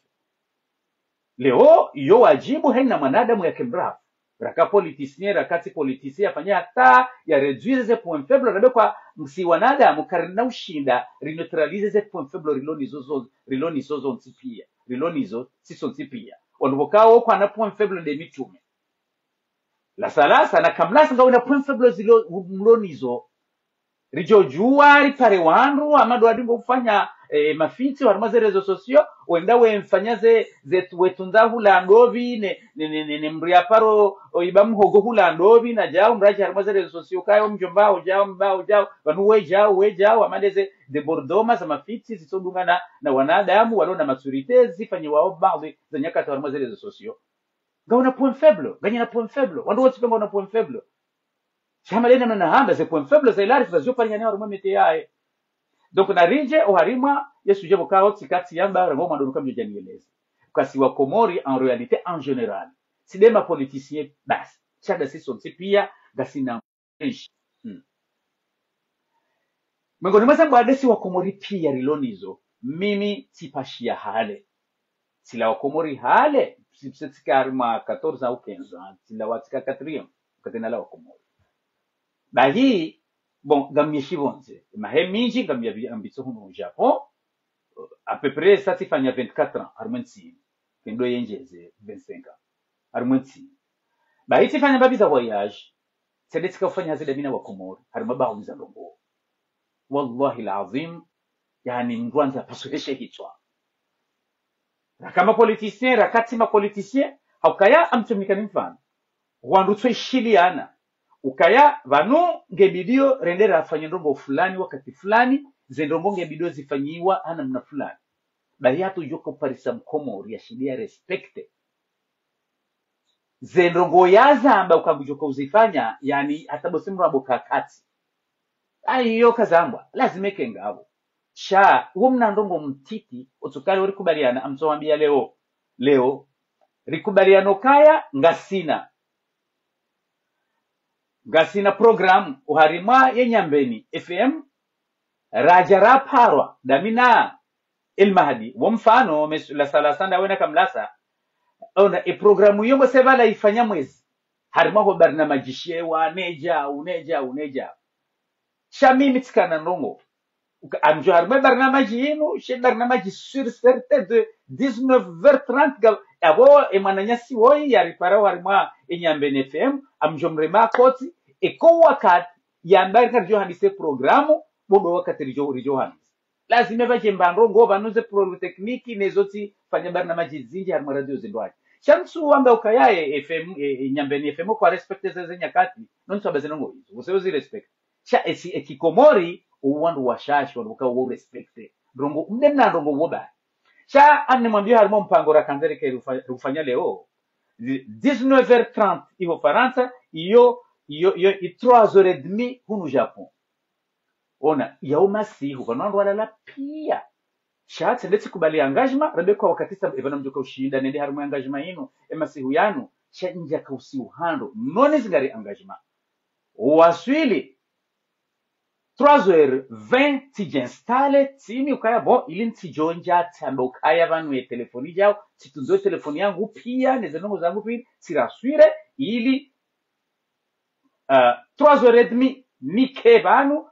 Leo, yo wadjibu haina mwanadamu yake mrahafu. Raka politicien, raka tsi politicien, yafanya hata ya réduire ze points faibles, rabe ukaya si wanadamu karina ushinda ri neutraliser ze points faibles rilo nizo zo, rilo nizo zontsi pia, rilo nizo sisontsi pia. Wandru pvokao kwana points faibles nde mitrume. Lasalasa, na kamlasa ngawena points faibles zilo, mlo nizo. Ridjo djuwa, ripare wandru, amado wadingo ufanya, eh, mafitsi, harimwa ze réseaux sociaux, wenda wemfanya ze, ze, wetunda hula ndopvi, ne, ne, ne, ne, ne mdru ya paro, o, iba mhogo hula ndopvi, na djau, mradji harimwa ze réseaux sociaux, kayo mdjomba, o djau, mba, o djau, pvanu we djau, we djau, amade ze débordements za mafitsi, zitsodungana, na wanadamu, walo na maturité, zifanyiwao baadhi, za nyakati harimwa ze réseaux sociaux. Ngawena point faible, nganyina point faible, wandru wontsi pia ngawena point faible. Sha hama lena nahamba ze point faible za Larifou zio parihane harimwa métier yahe. Donc naridje, oharimwa, ye sujet pvokao tsi kati yamba, rangu mwandonuka mdjo djanieleze. Kasi wa Komori, en réalité, en général. Tsi nde ma politiciens basi. Sha nda sisontsi pia, ngasina Hmm. Mengoni mwa ze mbwade si wa Komori pia rilo nizo, mimi tsipashia hale. Tsilawa Komori hale, tsi, tsi, tsika harimwa quatorze ans ou quinze ans, tsilawa tsika quatrième, wakati nalawa Komori. Bahi, bon, ngamyeshi pvondze. Mahe mindji, ngamya bi-, ambitso hunu Japon, à peu près, sa tsifanya vingt-quatre ans, harimwa ntsi. Kendo yendjeze vingt-cinq ans. Harimwa ntsi. Bahi tsifanya mbapvi za voyage, tsende tsika ufanya hazi nda mi na wa Komori, harimwa baadhi za ndrongoo. Wallahi l'adhwim, yaani mdru wandza pasuheshe hitswa. Raka ma politiciens, raka tsi ma politiciens, ha ukaya amtsumnika ni mfano. Wandru tso ishiliana. Ukaya pvanu ngebidio rende rafanye ndrongoo fulani wakati fulani, ze ndrongoo ngebidio zifanyiwa ha namna fulani. Bahi hatru djoka uparisa Mkomori yashinde ya respecte ze ndrongoo yazamba uka ngudjoka uzifanya, yaani hata pvo si mdru abo kakati. Ayi, iyo kazambwa, lazima ike ngapvo. Sha, uwo mna ndrongoo mtiti, utsukale urikubaliana, amtso wambia leo. Leo, rikubaliana ukaya, ngasina. Ngasina programme, oharimwa ye Nyambeni F M, radja raparwa, nda mi na El Mahdi, wo mfano, mes-, Lasalasa nda wena kamlasa, ona, e programme iyo mbo sepvala ifanya mwezi, harimwa ho barnamaji shewa, nedja, unedja, unedja. Sha mimi tsikana ndrongoo. Uka-, amdjo harimwa barnamaji inu, she barnamaji sur certaines de dix-neuf heures trente ga, abo e mwananyasi woyi yaripara harimwa e Nyambeni F M, amdjo mrema koti, eko wakati, yamba rika ridjo handise programme, bo ndo wakati ridjo, ridjo handise. Lazima pvadje mba ndrongoo pvanu ze problèmes techniques, nezo tsifanya barnamaji zindji harimwa radio zindrwadji. Sha ntsu wamba ukaya e F M, e, e Nyambeni F M kwa respecte ze, ze nyakati, no ntsu wamba ze ndrongoo izo, wose uzi respecte. Sha esi, e Kikomori, o wandru washashi, wandru waka wo respecte. Ndrongoo, mde mna ndrongoo wo ba. Sha, ani mwambie harimwa mpango rakandza rike rufa-, rufanya leo. Dix-neuf heures trente, iho Farantsa, iyo, iyo, iyo, i trois heures et demie, hunu Japon. Ona, yao masihu, pvanu wandru walala piya. Sha tsende tsikubali engagement, rebe kwa wakati sa, epvanu mdjoka ushinda, nende harimwa engagement inu, emasihu yanu, sha ndjaka usiu hando, none zingari engagement. Waswili, trois heures vingt, tsidje installe, tsimi ukaya, bon, ili ntsidjo ndja, tsamba ukaya pvanu ye telefoni djao, tsitundzo ye telefoni yangu piya, neze ndrongo zangu piya, tsiraswire, ili, euh, trois heures et demie, nike pvanu,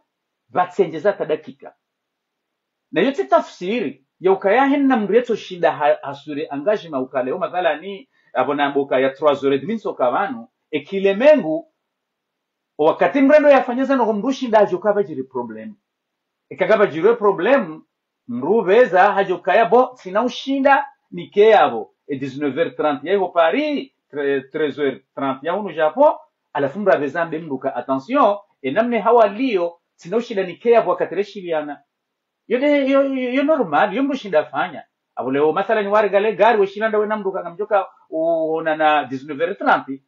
pvatsendjeza hata dakika. Na iyo tsi tafsiri ya ukaya hena mdru yetso shinda ha-, haswiri engagement ukaya leo mathalani, apvo na mboka ya trois heures et demie ntsoka pvanu, eka lemengu, wakati mdru ndo yafanya zinu, mdru ushinda hadjo kaya pvadjiri problème. Eka kapvadjiri problème, mdru pveza hadjo kaya, bon, tsina ushinda nike yapvo, e dix-neuf heures trente ya iho Paris, tre-, treize heures trente ya hunu Japon, halafu mdru apveza ambe mdru ka attention, e namna hawaliyo, tsina ushinda nike yapvo wakati reshiliana. Yo de, yo, yo, yo normal, yo mdru ushinda afanya. Apvo leo, mathalani, warenga le gari, weshiliana ndawe na mdru ka ngamdjoka uonana dix-neuf heures trente.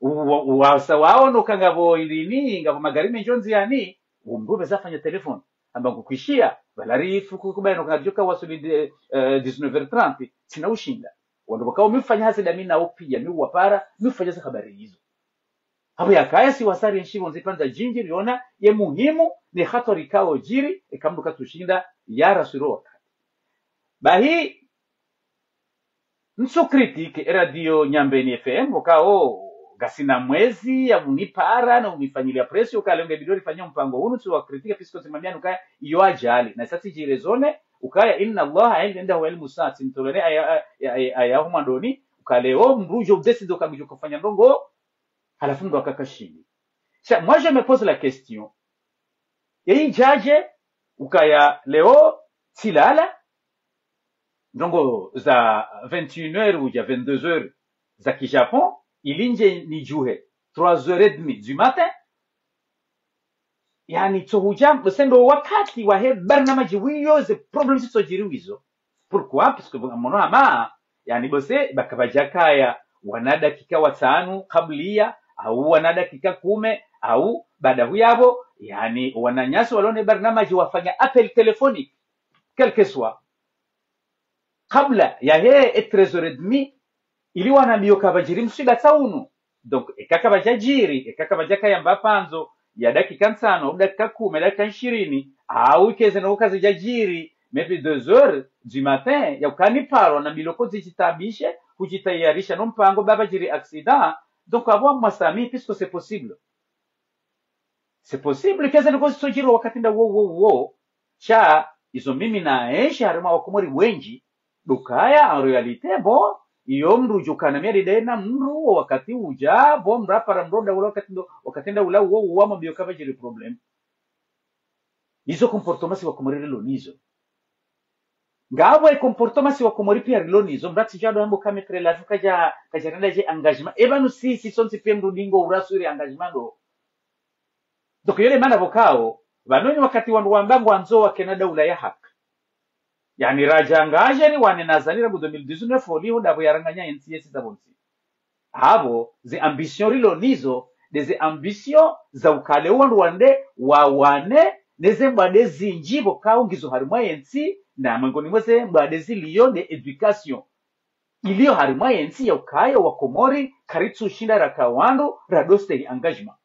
U-, wa-, wasa waono ka ngapvo ilini, ngapvo magari mendji ondziani, wo mdru pveza afanya telefoni. Amba ngukwishiya, pvala rifu ku-, kubayano ka ngamdjoka waswili de, eh, dix-neuf heures trente, tsina ushinda. Wandru waka umi ufanya hazi dami nao piya, mi uwapara, mi ufanya ze habari izo. Apvo yakaya si wasari ntsi pvondze pvandza djindji riona, ye muhimu, ne hatwari kao djiri, eka mdru katsu shinda, yaraswiri wakati. Bahi, ntsu critiquer e radio Nyambeni F M, pvokao, ngasina mwezi, ya unipara, na unifanyiliya pression, ukaya leo nge bidi rifanye mpango unu, ntsu wa critiquer, puisque tsimwambiani ukaya, iyo ajali. Na isa tsidjiri zone, ukaya, إن الله عنده علم الساعة, tsimtoleni aya, aya, aya, aya, humwandoni, ukaya leo, mdru udjo udécider uka ngudjo ufanya ndrongo, halafu mdru aka kashindi. Sha, moi, je me pose la question. Ye idjadje, ukaya leo, tsilala, ndrongo za vingt et une heures udja vingt-deux heures za ki Japon, ili ndje nidjuhe trois heures et demie du matin. Yaani, tsohudja, sendo wakati wahe barnamaji wiyo ze problèmes zitsodjiri wizo. Pourquoi? Parce que, mono hama, yaani, bose, baka pvadjakaya, wana dakika watsanu, kabliya, au wana dakika kume, au, baada huyapvo, yaani, wananyasi walo ne barnamaji wafanya appel téléphonique, quel que soit. Kabla yahe e treize heures et demie, ili wanambiyo ka pvadjiri mswiba tsa unu. Donc, eka kapvadjadjiri, eka kapvadjakaya mba pandzo, ya dakika ntsanu, au dakika kume, dakika shirini, au ikeze no kazidjadjiri, maybe deux heures du matin, ya ukaya niparo, nambilwe ko dzidjitaabishe, hudjitayarisha no mpango, ba pvadjiri accident. Donc, apvo mwasamihi, puisque c'est possible. C'est possible, ikeze ndrongo zitsodjiri wakati nda wo, wo, wo. Sha, izo mimi naenshi harimwa wakomori wendji, ndo ukaya, en réalité, bon, iyo mdru udjo kana miya dede na mdru, wakati udja, bon, mdru apara mdru nda ula wakati ndo, wakati nda ula wo, wo, wamwambiyo ka pvadjiri problème. Izo comportement si wakomori rilo nizo. Ngapvo e comportement si wakomori piya rilo nizo, mdru atsidjua ndo hambo ka Maître Ladju kadja, kadja renda dje engagement. Epvanu si, si sontsi piya mdru dingo uraswiri engagement ndo. Donc, yo nde mana pvokao, pvanu ni wakati wandru wamba ngwandzo wakena daula ya haki. Yaani radja ngaje riwane na Azali rangu deux mille dix-neuf, holiho ndapvo yaranganya entsi yesi za pvontsi. Apvo, ze ambition rilo nizo, nde ze ambition za ukaya wandru wende wawane, neze mbwade zindji pvokao ngizo harimwa yentsi, na mwengoni mwa ze mbwade ziliyo nde éducation iliyo harimwa yentsi ya ukaya wakomori, karitsu shinda raka wandru, radostehi engagement.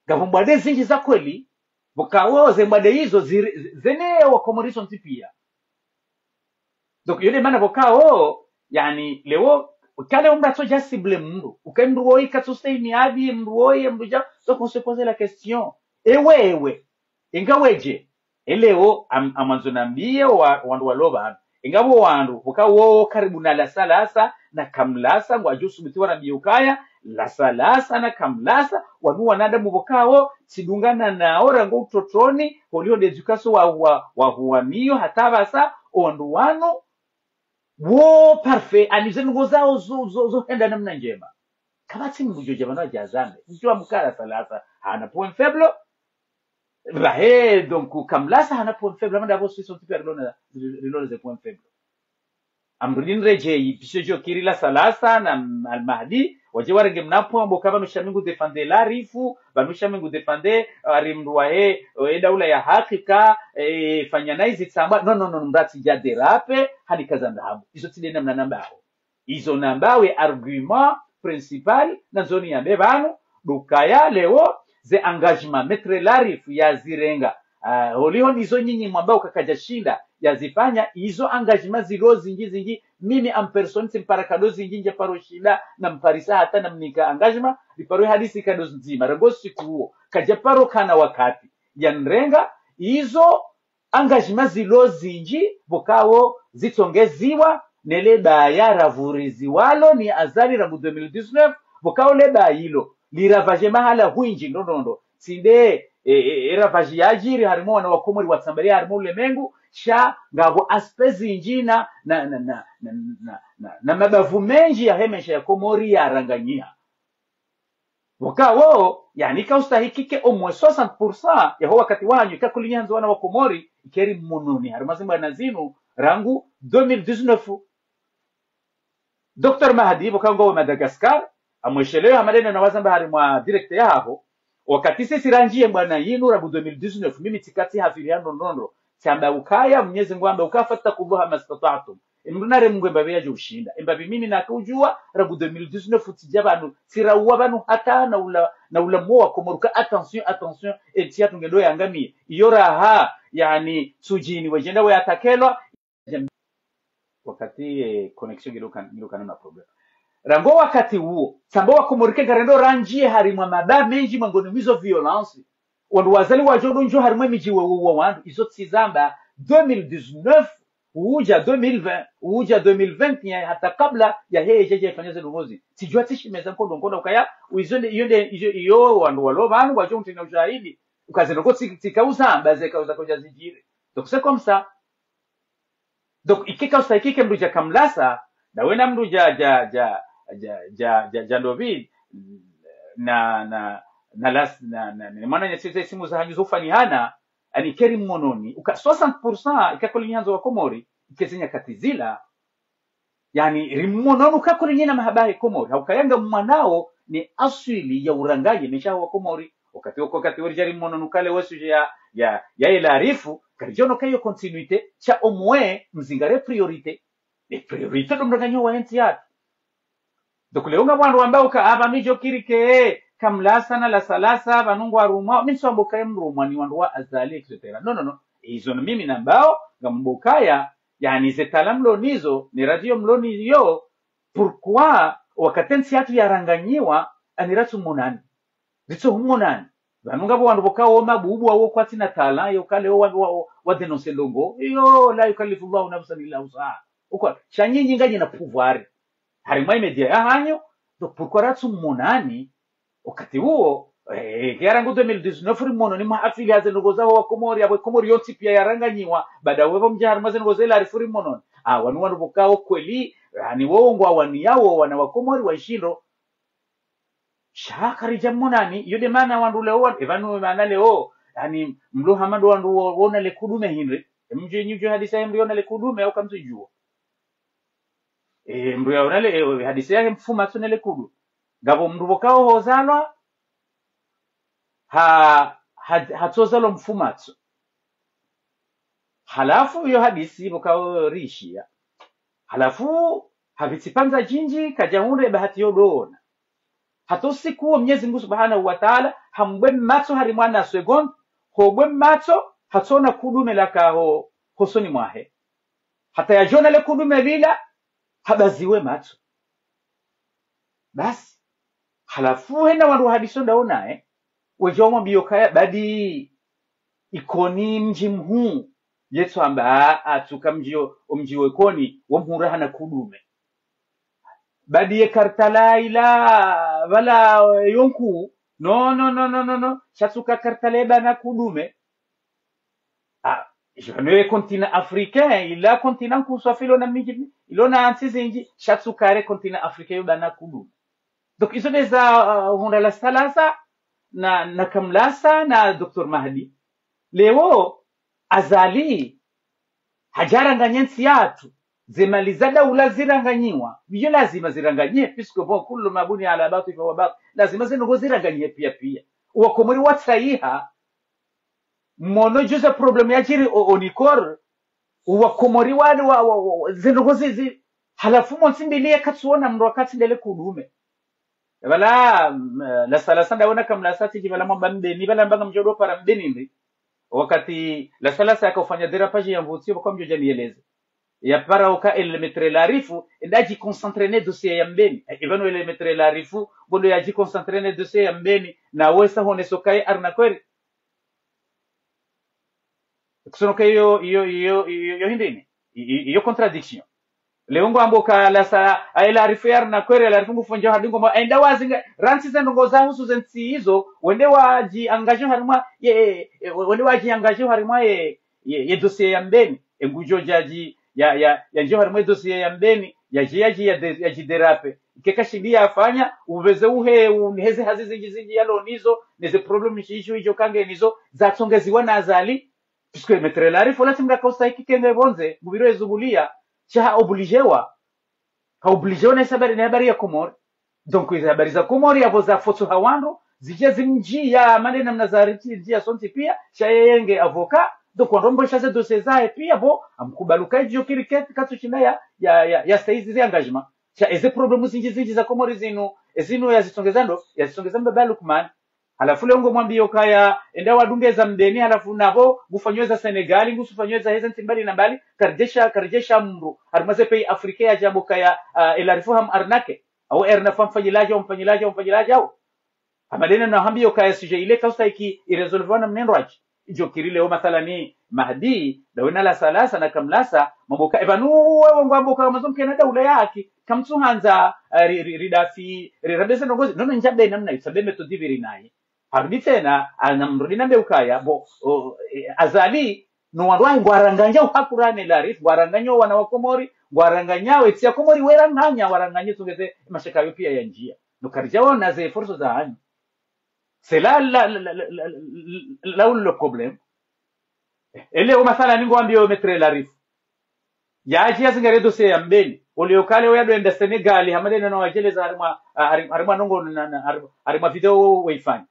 Ngapvo mbwade zindji za kweli, pvokao ze mbwade izo ziri, zene wakomori sontsi piya. Donc, yo nde mana pvokao, yaani, leo, ukaya leo mdru atsodja cible mdru, ukaya mdru woyi katsu stay ni abi, mdru woyi, mdru dja, donc on se pose la question. Ewe, ewe, inga wedje, e leo, am-, amwandzo nambiye wa-, wandru walo pvanu. Inga pvo wandru, pvokao karibu na Lasalasa, na Kamlasa, ngwadjo subuti wanambiye ukaya, Lasalasa na Kamlasa, wanu wanadamu pvokao, tsidungana nao rangu utotoni, holiho nde éducation wa, wa, wahuwaniyo, hata pvasa, o wandru wanu, wo parfait, ani ze ndrongo zao zo, zo, zo henda namna ndjema. Kapvatsi mdru udjo dja pvanu adje azambe. Udjua mkaya Lasalasa, hana point faible. Pvahe, donc, Kamlasa hana point faible, amanda apvo sisi sontsi piya rilo na, rilo na ze point faible. Amrudini redjeyi, pisho djo kiri la Salasa na Al-Mahdi, wadje warenge mnapo, wambe uka pvanu sha mi ngu défendre la rifu, pvanu sha mi ngu défendre, ari mndru wahe, e daula ya haki ka, e, fanya nayi zitsamba, non, non, non, mratsi dja déraper, hani kaza ndahabu. Izo tsi nde namna nambawo. Izo nambawo ye argument principal, nandzo niyambe pvanu, ndo ukaya leo, ze engagement Maître Larifou yazirenga. Ah, holiho nizo nyinyi mwamba uka kadja shinda yazifanya, izo engagement zilo zinji zinji, mimi en personne tsimpara kado zinji ndja paro shinda, namparisa hata namnika engagement, riparo hadisi kado ndzima, rangu siku uwo, kadja paro kana wakati yanirenga, izo engagement zilo zinji, pvokao zitsongeziwa, ne le baya ravuriziwalo ni Azali rangu deux mille dix-neuf, pvokao le baya ilo, liravaje mahala hwinji, ndo, ndo, ndo. Tsi nde, e, e, e ravaji yadjiri harimwa wana wa Komori watsambaliya harimwa ulemengu, sha ngapvo aspects zinji na, na, na, na mabavu menji yahe maesha ya Komori yaranganyiha. Pvokao, yani, ika ustahikike au moins soixante pour cent yaho wakati wanyu, ika kulinyi handzo wana wa Komori, ike ri mmononi, harimwa zimbwana zinu, rangu deux mille dix-neuf. Docteur Mahdi, pvokao ngwawe Madagascar, amwesheleyo hamadene na wazamba harimwa direct yaho, wakati sisi randjiye mbwana yinu rangu deux mille dix-neuf, mimi tsika tsihafiri ya ndo ndo ndo, tsamba ukaya, Mnyezi Mngu amba uka fattaqullaha mastata'tum. Emndru nare Mngu embapvi yadjo ushinda. Embapvi mimi naka udjuwa, rangu deux mille dix-neuf utsidja pvanu, tsirauwa pvanu hata na ula, na ula mwa wa Komori uka attention, attention, entsi yatru ngendo yangamiye. Iyo raha, yani, Tsudjini, wedjenda we atakelwa, wakati, eh, connexion ngilo kan-, ngilo kana na problème. Rangu wakati uwo, tsamba wa Komori ke ngarendo randjiye harimwa mabaya menji mwangoni mwa izo violence. Wandru wa Azali wadjo ndo ndjo harimwa emidji we, we, we wandru, izo tsi zamba deux mille dix-neuf, udja deux mille vingt, udja deux mille vingt et un, hata kabla yahe yedja yafanya ze ndrongoo zi. Tsidjuwa tsishimeza nkondo nkondo ukaya, izo nde, iyo nde, iyo, iyo wandru walo pvanu, wadjo mtrina ushahidi. Uka ze ndrongoo tsi, tsika uzamba, ze kauza kodja zidjiri. Donc, c'est comme ça. Donc, ike kausa ikike mndru dja Kamlasa, na wena mndru dja, dja, dja, dja, dja, dja, dja Ndovi, na, na, na las-, na, na, na, mwananya simu zahanyu zofanihana, ani ike ri mmononi, uka soixante pour cent ika kulinyi handzo wa Komori, ike ze nyakati zila, yani, ri mmononi uka kulinyi na mahaba he Komori, hauka yanga mwanao ni aswili ya urangaye maesha wa Komori, wakati wo, wakati wo ridja ri mmononi uka le we sujet ya, ya, ya ye Larifou, karidjono ka iyo continuité, sha omwe mzingare priorité. Ne priorité ndo mranganyo wa entsi yatru. Donc leo ngapvo wandru wamba uka, ah, pvanu idjo kiri ke, Kamlasa na la Salasa, pvanu ngwarumwa, mi ntswambo kaye mrumwa ni wandru wa Azali, et cetera. Non, non, non. Izo na mimi nambao, ngambo ukaya, yani ze tala mlo nizo, ne radio mlo niyo, pourquoi, wakati entsi yatru yaranganyiwa, ani ratsu mmonani. Ritso hummonani. Pvanu ngapvo wandru pvokao mabubu awo kwatsina tala, yo kale wa, wa, wa, wa dénoncer ndrongoo. Iyo, la yukallifullahu nafsan illa wus'aha. Uka, sha nyinyi nganyi na pouvoir. Harimwa ye média yahanyu, donc pourquoi ratsu mmonani, wakati uwo, eh, ke rangu deux mille dix-neuf ri mmononi mwa afili haze ndrongoo zaho wa Komori, apvo Komori yontsi piya yaranganyiwa, baada wepvo mdja harimwa ze ndrongoo ze Larifou ri mmononi. Ah, wanu wandru pvokao kweli, yani wo ngwawaniyao wana wa Komori wa ishindro, sha karidja mmonani, iyo nde maana wandru leo wa-, e pvanu maana leo, yani, mlo hama ndo wandru wo-, wona le kudume hindri. E mdji nyi udjo hadisi ya mndru yona le kudume, au kamtsu djuwa. E, mndru yaona le, e, hadisi yahe mfumatso ne le kudu. Ngapvo mndru pvokao hozalwa, ha, ha, hatsozalwa mfumatso. Halafu iyo hadisi pvokao rishiya. Halafu, hapvitsi pvandza djindji, kadja hundre bahati yo ndo ona. Hata usiku uwo Mnyezi Mngu Subhanahu wa Ta'ala, hambwe matso harimwa na seconde, hobwe matso, hatsona kudume laka ho, hosoni mwahe. Hata yadjona le kudume lila, habaziwe matso. Basi, halafu hena wandru wahadisi ndawo naye, wedja wamwambiyo kaya badi Ikoni mdji mhuu, yetso amba, a, atsuka mdji o, o mdji wa Ikoni, wo mhuu raha na kudume. Badi ye Kartala ila, pvala, yo nkuu, no, no, no, no, no, no, shatsuka Kartala ye bana kudume. Ah, je ne continent africain, ila continent nkuu swafi ilo na midji, ilo na ntsi zindji, shatsuka re continent africain yo bana kudume. Donc, izo nde za, uh, hundra la Salasa, na, na Kamlasa, na Docteur Mahdi. Leo, Azali, hadjaranganya ntsi yatru. Ze mali za daula ziranganyiwa, iyo lazima ziranganyihe, puisque bon, kullu ma buniya ala batil fahuwa batil. Lazima ze ndrongoo ziranganyihe pia pia. Owakomori watsahiha, mwono djuzi problème yadjiri o, o Nicorps, owakomori wale wa, wa, wa, wa, ze ndrongoo zizi, halafu mo ntsi mbili ye katsuona mndru wakati ndele kudume. Pvala, mm, la Salasa ndawona kamlasa tsidji pvala mwamba Mbeni, pvala mbanga mdjo dopara Mbeni ndri. Wakati la Salasa yakaufanya dérapage ya mvutsi, pvoko mdjo dja nieleze. Yapara uka ele Maître Larifou, nda djiconcentré ne dossier ya Mbeni. E, ipvanu ele Maître Larifou, bodo yadjiconcentré ne dossier ya Mbeni, na wesa honeso kaye arnaqueur. Kusonoka iyo, iyo, iyo, iyo, iyo hindrini? I-, i-, iyo contradiction. Leo ngwambo ka la sa, a, ele Larifou ya arnaqueur, Larifou ngufonyo hadi ngoma, enda wazinga, rantsi ze ndrongoo za husu ze ntsi izo, wende wadji engagé harimwa, ye, ye, wende wadji engagé harimwa ye, ye, ye dossier ya Mbeni, e ngudjo djadji, ya, ya, yandjiyo harimwa ye dossier ya Mbeni, yadji, yadji, ya de-, yadji dérapé. Ike kashindi yafanya, upveze uhe, uniheze hazi zindji zindji yalo nizo, neze problème zindji zindji kange nizo, zatsongeziwa na Azali, puisque Maître Larifou, ola tsi mndru yakaustahiki kenge pvondze, ngupviro ezunguliya, sha ha obligéwa. Ka obligéwa ne habari, ne habari ya Komori. Donc, eze habari za Komori yapvo zafotso ha wandru, zidje zimdjiya, mande namna zaritsi, djiya sontsi pia, sha yeye nge avocat. Donc, wandru wambo sha ze dossier zahe pia, bo, amkubali uka idjo kiri keti katsu shinda ya, ya, ya, ya saisi ze engagement. Sha eze problème zindji zindji za Komori zinu, ezinu yazitsongeza ndo, yazitsongeza mbaba Lukman. Halafu leo ngomwambiyo kaya, enda wadunge za Mbeni, halafu napvo, ngufanyo za Sénégal, ngusufanyo za heze ntsi mbali na mbali, karidjesha, karidjesha mndru, harimwa ze pays africains yadjambo kaya, ah, ele Larifou ham arnaqué. Au ele Larifou hamfanyiladje, hamfanyiladje, hamfanyiladje, au. Hama ndena nahambiyo kaya sujet ile kaustahiki irésolvewa na mnendrwadji. Idjo kiri leo mathalani Mahdi, ndawe na la Salasa na kamlasa, mambo ka, epvanu wewe ngwambo ka mazo mkena daula ya haki, kamtsuhandza, eh, ri, ri, ridafi, ri, rabese ndrongoo zi, nono ndjabe namna, itsabe méthode pviri nayi. Harudi tsena, ana mrudi nambe ukaya, bo, o, e, Azali, no wandru wahe ngwaranganya uhakurane Larifou, ngwaranganya wana wa Komori, ngwaranganya we ntsi ya Komori, weranganya, waranganya tsongeze mashaka yo pia yandjiya. No karidjaona ze forces za hanyu. C'est là, là, là, là, là, là, là où le problème. Ele o mathalani ngwambiyo Maître Larifou. Yadji yazingare dossier ya Mbeni. Ole okale oya doenda Sénégal, hama ndena na wadjeleza harimwa, ah, harim-, harimwa ndrongoo na, na, harim-, harimwa video weifanya.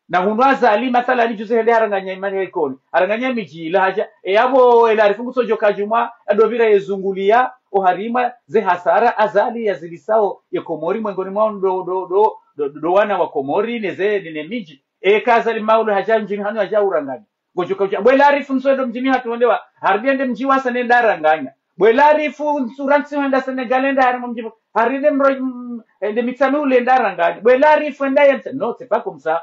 Na hunu Azali, mathalani djuzi hende haranganya imani ya Ikoni. Haranganya midji, ila hadja. E yapvo, ele Larifou ngutsodjo kadjumwa, adopvira yezunguliya, oharimwa, ze hasara, Azali, yazilisao, ye Komori, mwengoni mwa ndo, ndo, ndo, ndo, ndo wana wa Komori, neze, ne, ne midji. Eka Azali maulu hadja mdjini hanu hadja uranganya. Ngodjo kaudja. Bwe Larifou ntsu endo mdjini hatru wende wa. Harudi ende mdji wasa nenda ranganya. Bwe Larifou ntsu rantsi wenda Sénégal enda harimwa mdji. Harudi mro, mm, ende Mitsamihuli enda ranganya. Bwe Larifou enda yentse. Non, c'est pas comme ça.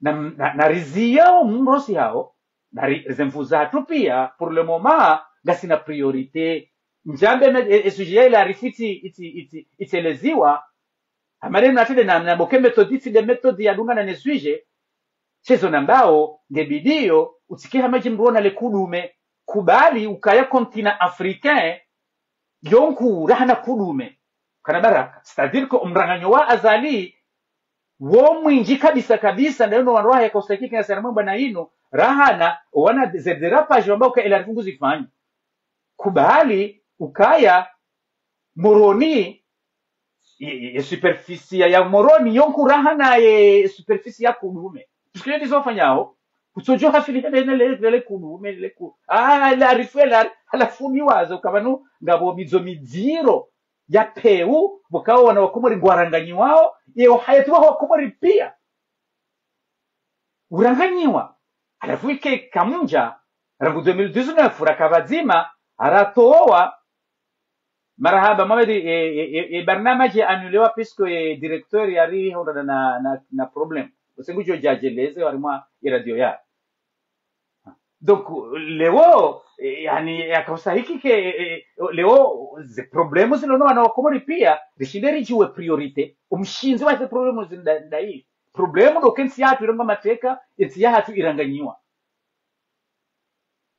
Na, na, na riziyo mrosi hao. Na ri, zemvu zatru pia, pour le moment, ngasina priorité. Ndjambe me, e, e sujet ya ile Larifou itsi, itsi, itsi, itsi eleziwa. Hama ndena natsi nde na, na boke méthode, tsi nde méthode yadungana ne sujet. Shezo nambao, nge bidiyo, utsike hama dji mndru ona le kudume. Kubali ukaya continent africain, yo nkuu rahana kudume. Kana baraka. C'est-à-dire que omranganyo wa Azali, wo mwindji kabisa kabisa, ndayo no wandru wahe koseki kina sana mwemba na inu, rahana, wana ze dérapage wamba uka ele Larifou nguzifanyo. Kubali, ukaya, Moroni, ye, ye, ye superficie ya, ya Moroni, yo nkuu rahana ye superficie ya kudume. Puisque yo ndizo wafanyao, kutsodjo hafili hende ne le, le, le kudume, le ku-, ah, Larifou, Larifou, halafu ni wazo, ukaya pvanu, ngapvo midzo midziro, ya peu, pvokao wana wa Komori ngwaranganyiwao, ye uhayati wa wa Komori pia. Uranganyiwa. Halafu ike kamdja, rangu deux mille dix-neuf, raka pvadzima, aratowa, marahaba, Mohamed, e, e, e, e, barnamaji annulewa puisque, e, directeur yari hondana na, na, na problème. Usengu djo djadjeleze, warimwa, e radio ya. Donc, leo, e, yani, yakaustahiki ke, e, e, leo, ze problème zilo no wana wa Komori pia, rishinde ridjuwe priorité. Omshindzi wa ze problème zi nda, ndayi. Problème ndo ke ntsi yahatru irongoa mateka, ntsi yahatru iranganyiwa.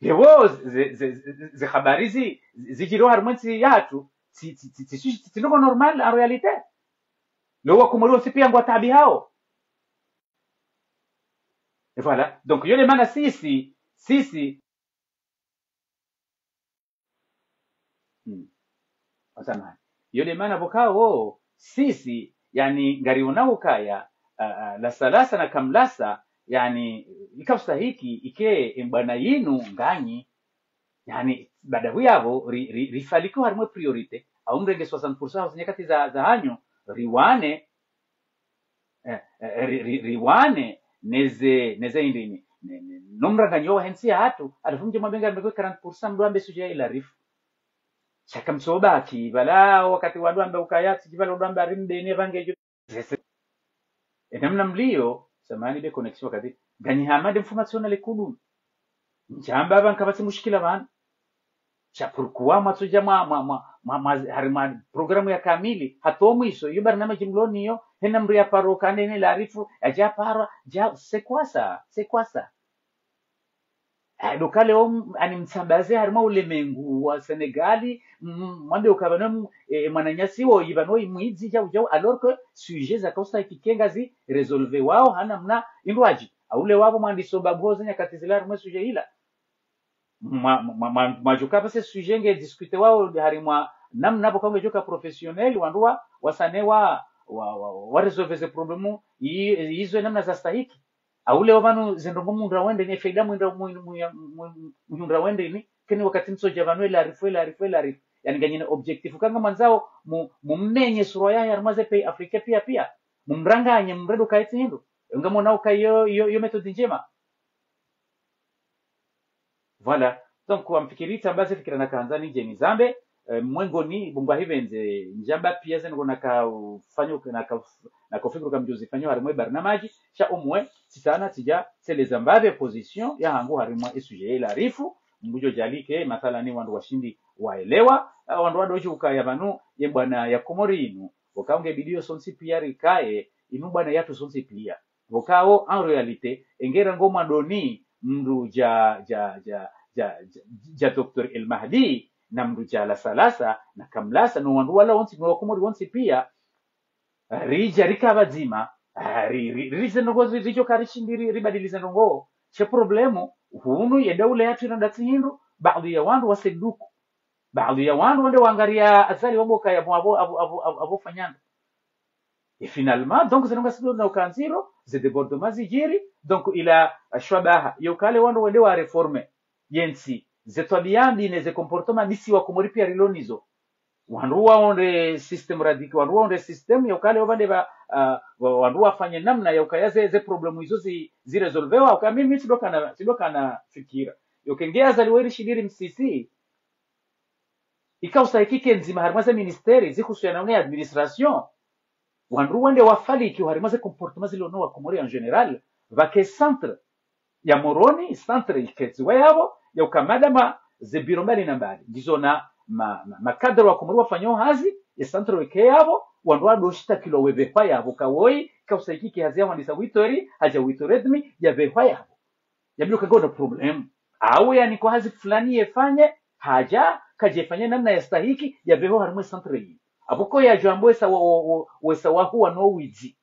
Leo, ze, ze, ze, ze habari zi, zidjiro harimwa ntsi yahatru, tsi, tsi, tsi, tsi, tsi, tsi, tsi ndrongoo normal en réalité. Leo wa Komori wontsi pia ngwataabihao. Et voilà. Donc, yo nde mana sisi, sisi, Hmm. Samahani. Iyo nde maana pvokao sisi, yaani, ngariona ukaya, ah, ah, Lasalasa na Kamlasa, yaani, ikaustahiki ike embwana yinu nganyi, yaani, baada huyapvo ri, ri, rifaliki harimwa priorité, au mrenge soixante pour cent hausi nyakati za, za hanyu, riwane, eh, eh, ri, ri, riwane neze, neze indrini, ne, ne, no mranganyo wahe ntsi yahatru, halafu mdje mwambe ngarimbe quarante pour cent mdru ambe sujet ya El Arif. Sha kamsobaki pvala wakati wandru wamba ukaya tsi pvala wandru wamba rimbe ne pvange djo. Zese. E namna mlio, samahani be connexion wakati, nganyi hama nde mfumo tsiona le kudu. Ndjamba pvanu kapvatsi mushkila pvanu. Sha pourquoi mwatsudja mwa, mwa, mwa, mwa, mwa, harimwa programme ya kamili, hata omwiso, iyo barnamaji mlo nayo, hena mdru ya paro kandene El Arif, yadja paro, dja, c'est quoi ça? C'est quoi ça? Eh, ndo kale om, ani mtsambaze harimwa ulemengu wa Senegali, m, mwambe uka pvanu, m, eh, mwananyasi wo, yi pvanu yi mwidzi, djau, djau, alors que sujet zakaustahiki ke ngazi résolvewao, ha namna indrwadji. Aule wapvo mwandiso babuho ze nyakati zila harimwa sujet ila. Mwa, mwa, mwa, mwa, mwadjuka pvase sujet nge discuté wao harimwa namna pvo kaunge djoka professionnel, wandru wa, wasane wa, wa, wa, wa résolve ze problème, yi, yizo namna zastahiki. Aule wapvanu ze ndrongo mundra wende ni faida mwindra, mu, mu, mu, mu, mundra wende ni, keni wakati mtsodja pvanu El Arif, El Arif, El Arif. Yaani nganyina objectif, kanga mwandzao, mu, mummenye sura ya harimwa ze pays africains pia, pia. Mumranganye, mredu kaitsi hindru. Ngamona uka iyo, iyo, iyo méthode ndjema. Voilà. Donc, wamfikiri tsambaze fikira nakandza nidje nizambe, eh, mwengoni, bungwa hipvendze, ndjamba pia ze ndrongo nakaufanya, naka, nakaufikiri uka mdjozifanya harimwa barnamaji, sha omwe, tsitsana, tsidja, tseleza mbapvi position yahangu harimwa e sujet ya El Arif, mdru djo djalike, mathalani wandru washindi waelewa, ah, wandru wadodji ukaya pvanu, ye mbwana ya Komori inu, pvoka unge bidio sontsi pia rikaye, inu mbwana yatru sontsi pia. Pvokao, en réalité, engera ngo mwandoni mndru dja, dja, dja, dja, dja, dja Docteur El Mahdi, na mndru dja Lasalasa, na Kamlasa, no wandru wala wontsi, no Wakomori wontsi pia, ridja rika pvadzima, ah, ri, ri, ri, ze ndrongo zi, ridjo ka rishindi ri, ribadili ze ndrongo. She problème, hunu ye daula yatru ina datsi hindru, baadhi ya wandru waseduku. Baadhi ya wandru wende wangaria Azali wambe ukaya pvo apvo, apvo, apvo, apvo, apvo fanyana. Et finalement, donc, ze ndrongo sido na ukandziro, ze débordements zidjiri, donc, ila, eh, shwabaha, yo kale wandru wende wa réforme, yentsi, ze twabia mbi ne ze comportement mbi si Wakomori pia rilo nizo. Wandru waonde système radical, wandru waonde système, yo kale wapvande pva, ah, wa, wandru wafanye namna ya ukaya ze, ze problème izo zi, zi résolvewa, uka mimi tsidokana, tsidokana fikira. Yo kenge Azali weri shidiri msisi, ikaustahiki ke ndzima harimwa ze ministère, zihusiana ne administration. Wandru wende wafaliki harimwa ze comportement zilo no Wakomori en général, pvake centre ya Moroni, centre iketsiwa yapvo, ya uka madama ze biro mbali na mbali. Ndizo na ma, ma, ma cadre Wakomori wafanyao hazi, ye centre weke yapvo, wandru wadoshtakilwa wepvehwa yapvo, kawoyi, ikaustahiki ke hazi ya mwandisa huit heures, hadja huit heures et demie, yapvehwa yapvo. Yabidi uka ngona problème. Au yanikwa hazi fulani yefanye, hadja, kadjefanye namna yastahiki, yapvehwa harimwa e centre yi. Apvo ko yadjo amba wesa wa, wa, wa, wesa wahuwa no widzi.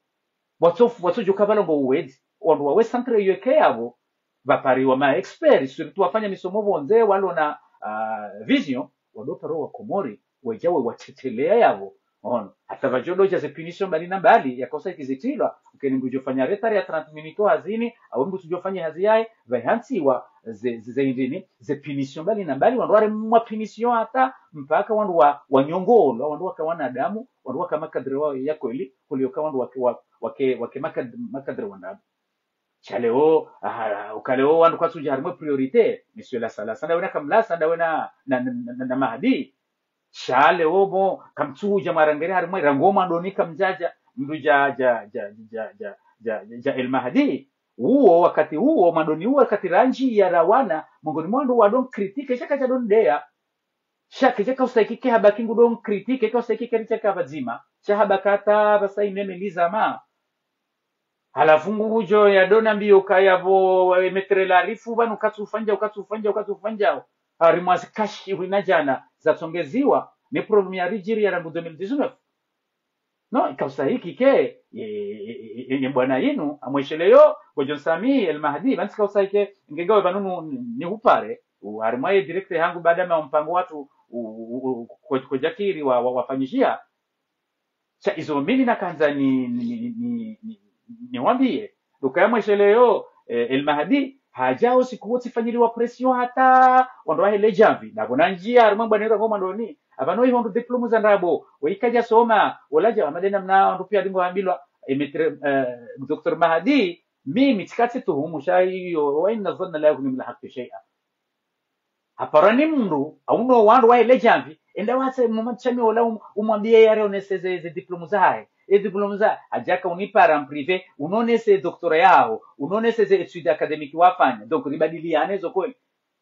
Watso, watsodjo ka pvalongo uwedzi. Wandru wawe centre yi yeke yapvo, pvapariwa ma experts, surtout wafanya misomo pvondze, walo na, ah, vision, wado paro Wakomori, wedja we wateteleya yapvo. Ono, hata pvadjo dodja ze punition mbali na mbali, yakausa ikizitilwa, ukeni mndru djofanya retard ya trente minutes hazini, au mndru tsudjofanya hazi yahe, pvahantsiwa ze, ze, ze indrini, ze punition mbali na mbali, wandru waremwa punition hata, mpaka wandru wa, wanyongolwa, wandru waka wanadamu, wandru waka makadre wa, ya kweli, kuliko wandru wake, wa, wake, wake makad-, makadre wa ndabu. Sha leo, ah, uka leo wandru kwatsudja harimwa priorité, Monsieur Lasalasa, ndawe na Kamlasa, ndawe na, na, na, na, na Mahdi. Sha leo bo, kamtsudja mwarangere harimwa, rangu mwandoni kamdjadja, mndru dja, dja, dja El Mahdi. Uwo, wakati uwo, mwandoni uwo, wakati randji ya rawana, mwengoni mwa wandru wadon critiquer, sha kadjadon deya. Sha kedja kaustahiki ke habaki ngudon critiquer, kaustahiki ke ritsa ka pvadzima. Sha habaki hata pvasa imeme lizama. Halafu ngudjo yadona mbio kaya pvo, eh, Maître El Arif, pvanu katsufanya, katsufanya, katsufanya. Harimwa zikashi hwina djana, zatsongeziwa, ne problème ya ridjiri ya rangu deux mille dix-neuf. Non, ikaustahiki ke, ye, ye, ye, ye, ye mbwana yinu, amwesheleyo, ngodjo nsamihi, El Mahdi, pvanu tsikaustahiki, ngengawe pvanu nu, ni hupare, u, harimwa ye direct hangu baada ma mpango watru, u- u- u- kwe- kwedjakiri wa- wa- wafanyishiha. Sha izo mimi nakandza ni- ni- ni- ni- ni- ni- niwambiye. Ndo ukaya mwesheleyo, eh, El Mahdi hadja usiku wontsi fanyiliwa pression hata wandru wahe le djamvi. Ndapvo nandjiya harumwa mbwana ira ngoma ndoni. Apvanu iho ndo diplôme za ndrabo, we ikadja soma, ola dja wa madena mna wandru piya lingo hambilwa, eh, maître, eh, docteur Mahdi, mimi tsikatsi tuhumu sha iyo, وإن الظن لا يغني من الحق شيئا. Hapara ni mndru, au no wandru wahe le djamvi, enda watse mama shami ola um- umwambiye yare onese ze- ze diplôme zahe. E diplôme za, hadjaka unipara en privé, unonese doctorat yaho, unonese ze études académiques wafanya. Donc, ribadiliyane zo kweli.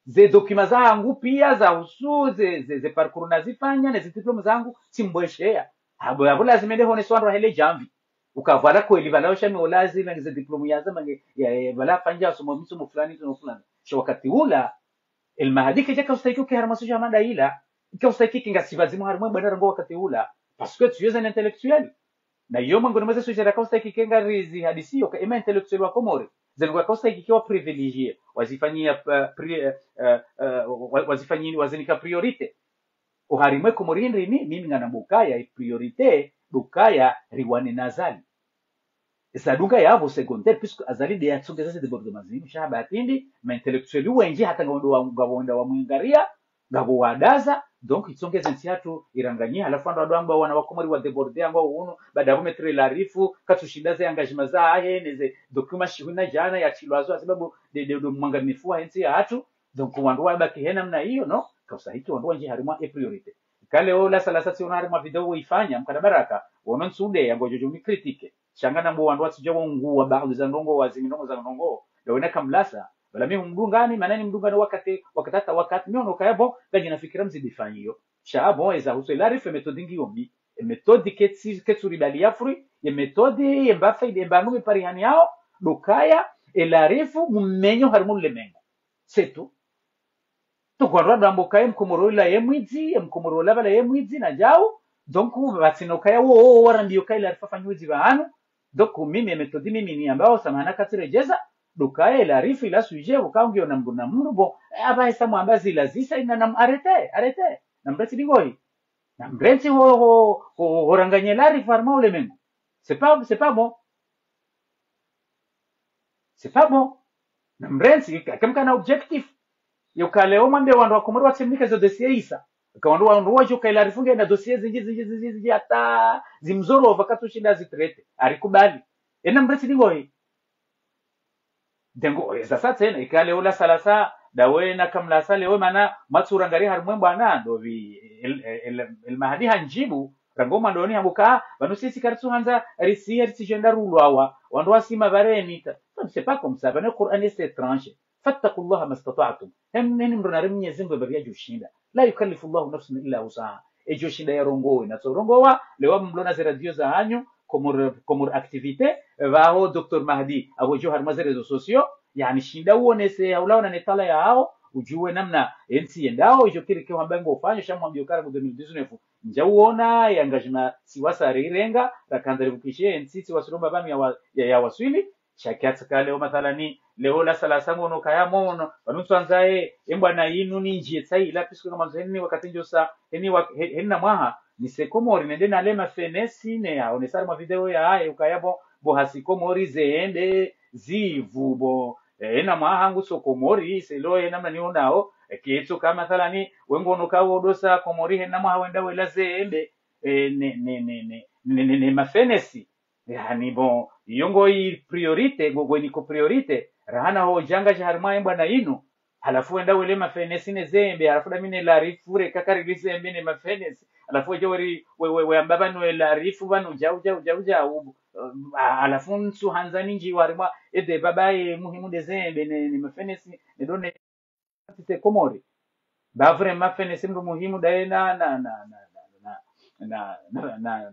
Ze documents zahangu piya zahusu ze- ze- ze parcours nazifanya, ne ze diplôme zahangu, tsimbwesheya. Hapvo, hapvo lazima ende honese wandru wahe le djamvi. Ukapvala kweli, pvala ushami ola zile nge ze diplôme yaza mange, ya- ya- pvala fanya somo misomo fulani, somo fulani. Sha wakati ula, El Mahdi kedjaka ustahiki uke harumwa sujet ya mada ila, ika ustahiki ke ngasi pvadzima harumwa mbwana ira ngo wakati ula, parce que tu es un intellectuel. Na iyo mwango ni mwa ze sujet yaka ustahiki ke ngarizi hadisi yo, ka ema intellectuel wa Komori, ze ndrongoo yaka ustahiki ke wa privilégié, wazifanyiya, eh, pri- eh, eh, eh, wa- wazifanyi- wazinika priorité. Oharimwa e Komori ndrini, mimi ngamnambo ukaya e priorité ndo ukaya riwane na Azali. Zadunga yapvo secondaire, puisque Azali nde yatsongeza ze débordements zinu, sha hapvo hindri, ma intellectuels wendji hata ngapvo ndo wa- ngapvo wenda wamwangariya, ngapvo wadaza, donc itsongeze ntsi yahatru iranganyihe, halafu wandru wandru wamba wana wa Komori wa débordé yangu unu, baada yapvo maître Larifou, katsushinda ze engagement zahe, ne ze documents shihwi na djana yatrilwa zo, hasababu nde- nde- ndo mwanganyifu wahe ntsi yahatru, donc wandru wabaki he namna iyo, no? Ka ustahiki wandru wandjiye harimwa e priorité. Ika leo la salasa tsiona harimwa video woyifanya, mkana baraka, wono ntsunde, yangu djodjo ni critiqué. Sha ngamnambo wandru watsidja wonguwa baadhwi za ndrongoo, wazimi ndrongoo za ndrongoo. Ndo wena kamlasa, pvala mi humdungani, mana ni mdungani wakati, wakati hata wakati, mi ono ukaya bon, ngadjina fikira mzidi fanyiyo. Sha bon, eza husu El Arif, e méthode ngiyo mbi. E méthode ketsi, ketsu ribali ya fruit, e méthode, ye mba faida, ye mba numi parihani yaho, ndo ukaya, El Arif, mumenyo harimwa ulemengu. C'est tout. Donc wandru wandru wamba ukaya e Mkomori ola ye mwidzi, e Mkomori ola pvala ye mwidzi na djau. Donc, pvatsina ukaya wo, wo, wo, warambiyo ukaya El Arif afanya widzi pvanu. Donc, mimi, e méthode mimi niyambao, samahani katsiredjeza, ndo ukaya El Arif ila sujet, ukaya ngiyo na mndru na mndru, bon, eh, apvaha esa mwamba zila zisa ina nam arrêtez, arrêtez. Namrentsi ndingohi. Namrentsi ho, ho, ho, ho ranganya El Arif harimwa ulemengu. C'est pas, c'est pas bon. C'est pas bon. Namrentsi, ka- kamkana objectif. Yo ka leo mwambe wandru wa Komori watsimnike zo dossier isa. Ka wandru wandru wadjuwa ukaya El Arif ngena dossier zindji, zindji, zindji, zindji, hata zimzoro vakatsushinda zitraité. Arikubali. Ena mrentsi ndingohi. Ndengo, eza sa tsena, ika leo la salasa, ndawe na kamlasa leo mana, mwatsurangari harimwa e mbwana, ndo pvi, El, El, El, El Mahdi handjibu, rangu mwandoni hambuka, pvanu sisi karitsuhandza, risi, ritsidjenda rulwawa, wandru wasima pvarenika. Non, c'est pas comme ça, pvanu Qur'an c'est tranché. فاتقوا الله ما استطعتم. Hem, neni mndru nari Mnyezi Mngu pvapvi yadjoshinda. لا يكلف الله نفسا إلا وسعها. Edjoshinda yarongowe, natsorongowa, leo mlona ze radio zahanyu, Comores, Comores Activité, pvaho docteur Mahdi, apvo djo harimwa ze réseaux sociaux, yaani shinda uonese, haulawana ne tala yaho, udjuwe namna, entsi yendao, idjo kiri ke hamba ngofanyo, sha mwambiyo ukaya rangu deux mille dix-neuf, ndja uona, ye engagement, siwasa rirenga, rakandza ripvukishe, entsi, siwasa romba pvanu ya wa- ya- yawaswili, sha kiasi ka leo mathalani, leo la salasa ngono kaya mono, pvanu ntsuandza e, e mbwana inu nindjiye tsaila, puisque ngamwandzo heni wakati ndjosa, heni wa- he- heni na mwaha, nise Komori, nende nale mafenesi, ne yaonesa harimwa video yahahe, ukaya bon, bon hasi Komori zembe, zivu, bon, eh, hena mwaha hangu so Komori, selo hena mna nionao, eh, ketso ka mathalani, we ngono ka wodosa Komori, hena mwaha wenda wela zembe, eh, ne, ne, ne mafenesi. Yaani, bon, iyo ngo i priorité, ngo, ngo iniko priorité, rahana ho djanga dja harimwa e mbwana inu, halafu wenda wele mafenesi ne zembe, halafu dami ne El Arif reka karili zembe ne mafenesi, halafu wedje weri, we, we, we amba pvanu El Arif pvanu djau, djau, djau, djau, ah, halafu ntsuhandza nindji harimwa, ede pvapvi ye muhimu nde zembe ne, ne mafenesi, ne done, tite Komori. Ba vraiment mafenesi mndru muhimu ndaye na, na,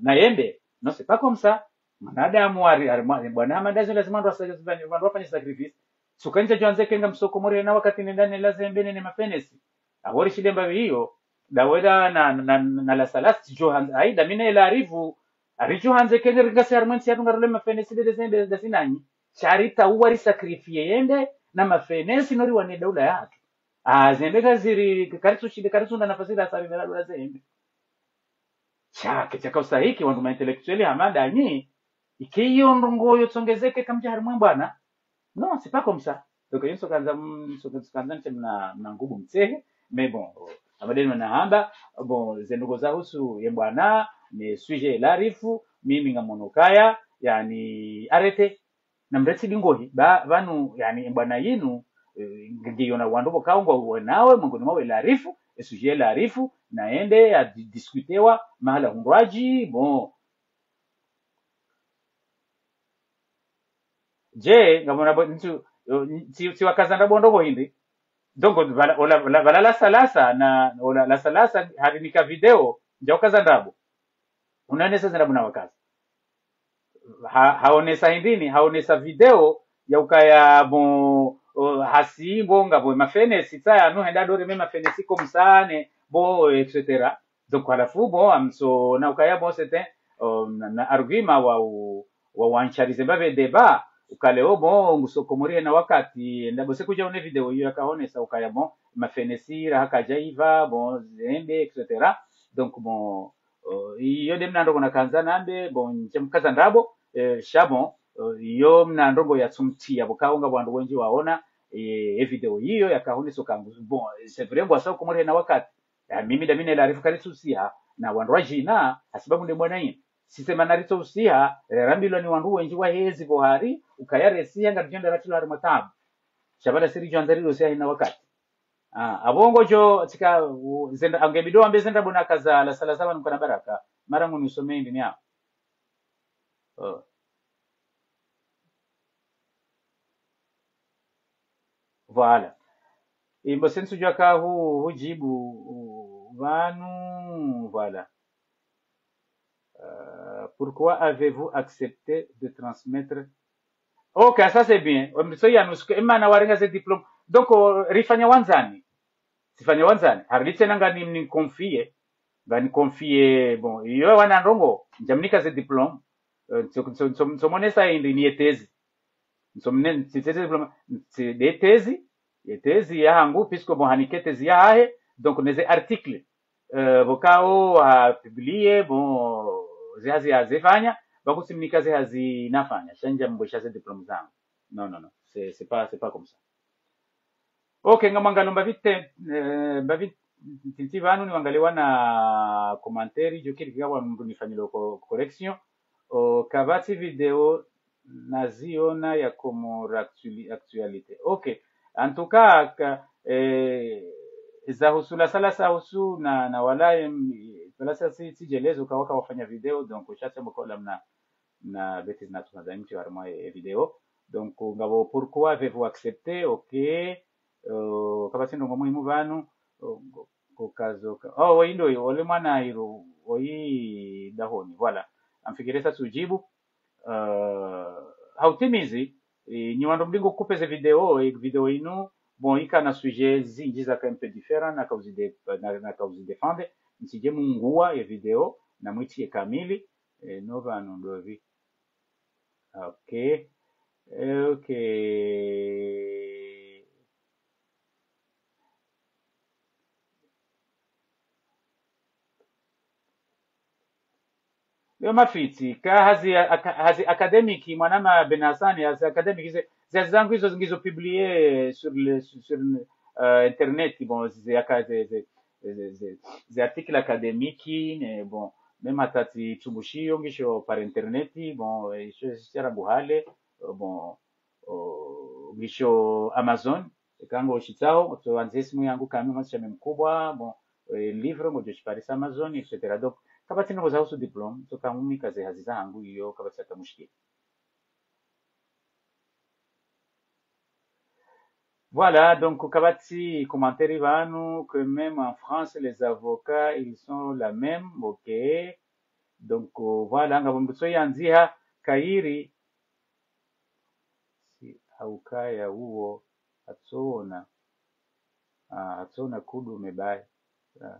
na yembe. Non, c'est pas comme ça. Mwanadamu hari, hari mwa- mbwana hama ndazo lazima wandru wasa- wandru wafanye sacrifice. Suka ndja djo handze ke ngamso Komori na wakati nenda nela zembe ne, ne mafenesi. Ahori shile mbapvi iyo, dawela na, na, na, na la salasi djo handze, ayi, dami ne El Arif, ari djo handze ke ngasi harimwa entsi yatru ngarole mafenesi nde zembe ndasi nanyi. Sha ritsaha uri sacrifier yende, na mafenesi no riwane daula yatru. Ah, zembe kaziri, karitsu shinde, karitsunda nafasi la sari mera dula zembe. Sha, ketsaka usahiki, wandru ma intellectuel hama ndanyi, ike iyo ndrongoo yo tsongezeke kamdja harimwa ye mbwana. Non, c'est pas comme ça. Donc, iyo ntsokandza, mm, ntso-, ntsokandza nitse mna, mna nguvu mtsehe. Mais bon, hama ndeni mna hamba, bon, ze ndrongoo za husu ye mbwana, ne sujet la Rifu, mimi ngamono kaya, yaani, arrêtez. Na mretsi dingohi, ba, pvanu, yaani, mbwana yinu, eh, nge-, ngiyo na wandru pvo kaungwa wenawe, mengoni mwawo la Rifu, e sujet la Rifu, na yende ya di-, diskutewa, mahala hundrwadji, bon. Je, ngamona bo, ntsu, yo, ntsi, tsi wakaza ndrabo ndrongoo hindri. Donc, pvala, ola, ola, pvala la salasa, na, ola, la salasa, harinika video, ndja ukaza ndrabo. Unaonesa zina buna wakazi. Ha, haonesa hindrini, haonesa video ya ukaya bon, o, hasi ngo ngapvo mafenesi, tsaya nu henda dore me mafenesi comme ça, ne, bon, et cetera. Donc, halafu, bon, amso, na ukaya, bon, c'était, euh, na, na argument wa u-, wa wancharize mbapve débat, ukale o, bon, nguso Komori hena wakati, nda bose kudja one video iyo yakahonesa, ukaya, bon, mafenesi, raha kadja iva, bon, zembe, et cetera. Donc, bon, euh, iyo nde mna ndrongoo nakandza nambe, bon, ndje mkaza ndrabo, euh, sha bon, euh, iyo mna ndrongoo ya tsumtia, pvo kaunga wandru wendji waona, eh, e video iyo yakahonesa uka ngu-, bon, c'est vrai, ngwasa Komori hena wakati. Ya, mimi ndami ne la Rifu karitsu usiha, na wandru wadjina, hasibabu nde mbwana yinu. Sisi mana ritso usiha, rarambilwa ni wandru wendji wa hezi pvo hari, ukaya resiha ngaridjo enda ratrilwa harimwa tabu. Sha pvala siri djo andza rilo usiha hena wakati. Ah, apvo ngodjo, tsika, u-, zenda, ange bido ambe zenda buna kaza la salasa pvanu kana baraka. Mara nguni usome hindri ni hao. Oh. Voilà. Imbo sensu djaka hu, hujibu, u-, pvanu, voilà. Euh, pourquoi avez-vous accepté de transmettre? Ok, ça c'est bien. Omriso ya nusuke, emana warenga ze diplôme. Donc, euh, rifanya wandzani. Sifanya wandzani. Harili tsena ngani mni confier. Ngani confier, bon, iyo wana ndrongoo, ndjamnika ze diplôme. Euh, ntso, ntso, ntso, ntsomonesa hindri ni ye thèse. Ntsomne, ntsi, ntsi, ntsi, diplôme, ntsi, de thèse, ye thèse yahangu, puisque bon, hanike thèse yahahe, donc, ne ze article, euh, pvo kao ha publier, bon, ze hazi hazifanya, pvako tsimnika ze hazi nafanya, sha ndja mbwesha ze diplôme zangu. Non, non, non, c'est, c'est pas, c'est pas comme ça. Ok, ngamwangalo mbapvi te, euh, mbapvi ntiti pvanu ni wangaliwa na commentaire, djo kiri kika wandru nifanyilo co-, correction. O, kapvatsi video naziona ya Comores Actuali-, Actualité. Ok. En tout cas, ka, eh, za husu la salasa husu na, na wala, em, salasa si, si djelezo ka waka wafanya video, donc, sha tsembo kola mna, na bêtise na tuma za mti harimwa e, e video. Donc, ngapvo pourquoi avez-vous accepté? Ok. Euh, kapvatsi ndrongoo muhimu pvanu. Oh, ngo, ngo kazo ka. Oh, oyi ndo, ole mwana iro, oyi dahoni. Voilà. Amfikiri sa tsujibu. Euh, hautimizi, eh, nyi wandru mdingo couper ze video, e video inu, bon, ikana sujet zindji zaka un peu différent, naka uzi de-, na, naka uzi défendre, msidje munguwa ye video, na mwitsi ye kamili, eh, no pvanu ndopvi. Ok. Eh, ok. Yo mafiti, ka hazi aka-, hazi académique, mwana ma Ben Hassani, hazi académique, ze, ze hazi zangu izo ngizo publié sur le, sur, sur, euh, internet, bon, ze aka-, ze, ze, ze, ze, ze articles académiques, ne, bon, même hata tsi tsumbushiyo ngisho par internet, bon, eh, isho, isho, isho, euh, bon, o, ngisho Amazon, eka ngo shitsaho, to anze simu yangu kami mwa shame mkubwa, bon, eh, livre ngodjo shiparisa Amazon, et cetera. Donc, kapvatsi ndrongoo za husu diplôme, to kamumika ze hazi zahangu iyo, kapvatsi hata mushkili. Voilà, donc, kapvatsi commentaire pvanu, que même en France, les avocats, ils sont la même, ok. Donc, euh, voilà, ngapvo mdru tso yandziha, kayiri, si haukaya uwo, hatsoona. Ah, hatsoona kudume bahi. Ah.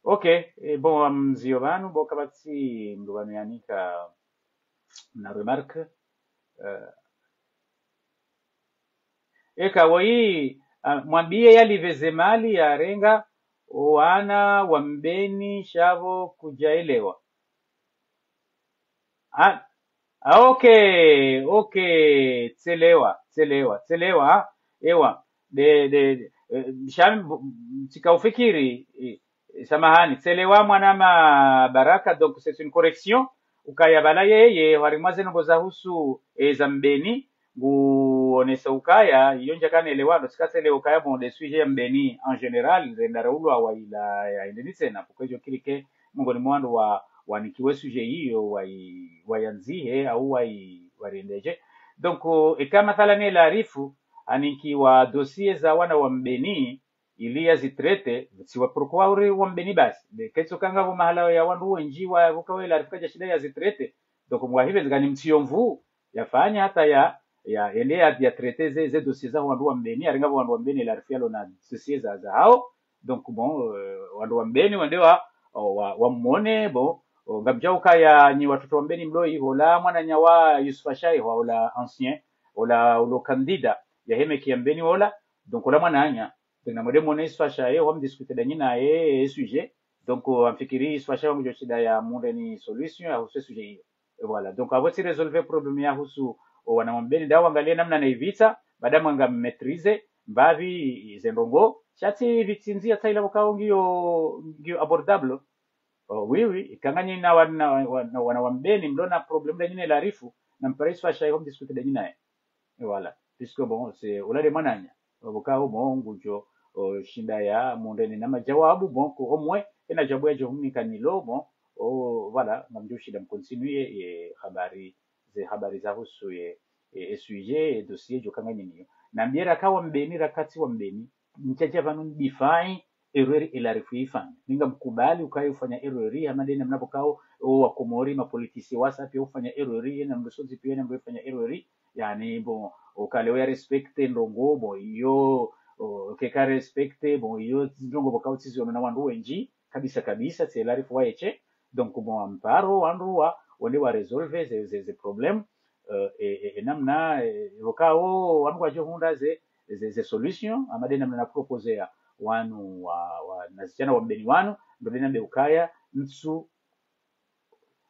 Ok, eh, bon, mzio pvanu, bo kapvatsi mdru pvanu yanika na remarque. Euh, Eka woyi, ah, mwambiye yalipve ze mali yarenga owana wa Mbeni sha pvo kudjaelewa. Ah, ah, ok, ok, tselewa, tselewa, tselewa, ah, ewa, de, de, de, eh, sha mbu-, tsika ufikiri, eh, samahani, tselewa mwana ma Baraka, donc c'est une correction, ukaya pvala yeye, harimwa ze ndrongoo zahusu, eh, za Mbeni, nguonesa ukaya, iyo ndjaka nelewa, ndo tsika tselewa ukaya, bon, de sujet ya Mbeni, en général, renda raulwa wa ila ya indeni tsena, pvoko ijo kirike, mongoni mwa wandru wa, wanikiwe sujet iyo, wa i, wa yandzihe, au wa i, wa riendeje. Donc, eka mathalan ye Larifu, anikiwa dossier za wana wa Mbeni, ili ya zi traité, tsi wa pourquoi uri wa Mbeni basi. Be ketso kanga pvo mahala ya wandru wendji wa, pvoka we Larifu kadja shinda ya zi traité. Donc, mwahipve zingani mtsiyo mvu, yafanya hata ya, ya, yende ya, ya traité ze, ze dossier za wandru wa Mbeni, yarenga pvo wandru wa Mbeni, Larifu yalo na dossier za, za hao. Donc, bon, euh, wandru wa Mbeni, wende wa, wa, wa mwone, bon, o, ngamdjau kaya nyi watoto wa Mbeni mlo iho, ola mwananya wa Yusufa Shaye, wa ola ancien, ola ulo candidat, ya hemeki ya Mbeni ola, donc ola mwananya, donc na mwende mwone Yusufa Shaye, wa mdiscuter danyi naye, e sujet, donc, o, amfikiri Yusufa Shaye wa ngudjo shinda ya mundre ni solution, ya husu e sujet iyo. Et voilà. Donc, apvo tsi résolve problème ya husu, o, wana wa Mbeni, nda wangalie namna na ivitsa, baada mwanga maîtriser, mbapvi, ze ndrongoo, sha tsi ivitsi ndzia tsa ila pvokao ngiyo, ngiyo abordable. Oh, oui, oui, ikanganyina wana, wana, wana wa Mbeni, mlo na problème danyi ne Larifu, na mpare Yusufa Shaye ho mdiscuter danyi naye. Et voilà. Puisque bon, c'est, ola de mwananya. Pvokao, bon, ngudjo, o, shinda ya, mundre ni na majawabu, bon, ko omwe, ena jawabu yadjo humnika nilo, bon, o, voilà, ngamdjo shinda mcontinuer, ye, habari, ze habari zahusu, ye, ye, ye sujet, ye dossier, djo kanganyiniyo. Na mbie raka wa Mbeni, raka tsi wa Mbeni, ntsadja pvanu ndifai, erreur e Larifu ifanya. Mi ngamkubali ukaya ufanya erreur, hama de namna pvokao, o wa Komori, ma politiciens wasa pia ufanya erreur, ye na mdru sontsi pia na mdru ifanya erreur, yani, bon, oka leo ya respecter ndrongoo, bon, iyo, o, keka respecter, bon, iyo ndrongoo pvokao tsi ziono na wandru wendji, kabisa, kabisa, tsi e Larifu wa yeshe. Donc, bon, amparo, wandru wa, wende wa résolve ze, ze, ze problème, euh, e, e, e namna, e, pvokao, wandru wadjo hundra ze, ze, ze solution, hama de namna na proposer ya, wanu wa, wa, na zidjana wa Mbeni wanu, ndo de nambe ukaya, ntsu,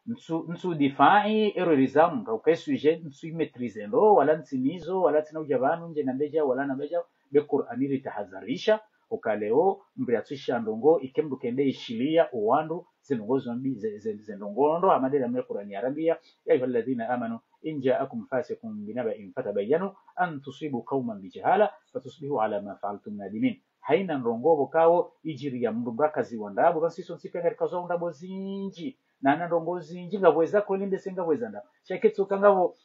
ntsu, ntsu difai erreur za mndru, uka e sujet, ntsu i maîtriser ndo, wala ntsi nizo, wala tsina udja pvanu, ndje nambe dja, wala nambe dja, be Qur'ani ritahadharisha, uka leo, mndru yatsusha ndrongoo, ike mndru kende ishiliya, o wandru, ze ndrongoo zo mbi, ze, ze, ze ndrongoo ndo, hama de namna Qur'ani yarambia, يا أيها الذين آمنوا إن جاءكم فاسق بنبأ فتبينوا أن تصيبوا قوما بجهالة فتصبحوا على ما فعلتم نادمين. Haina ndrongoo pvokao idjiri ya mndru mba kaziwa ndrabo, pvanu si sontsi pia ngarikazwa ndrabo zindji. Na na ndrongoo zindji, ngapvo eza kweli ndese ngapvo eza ndrabo. Sha ketsoka ngapvo,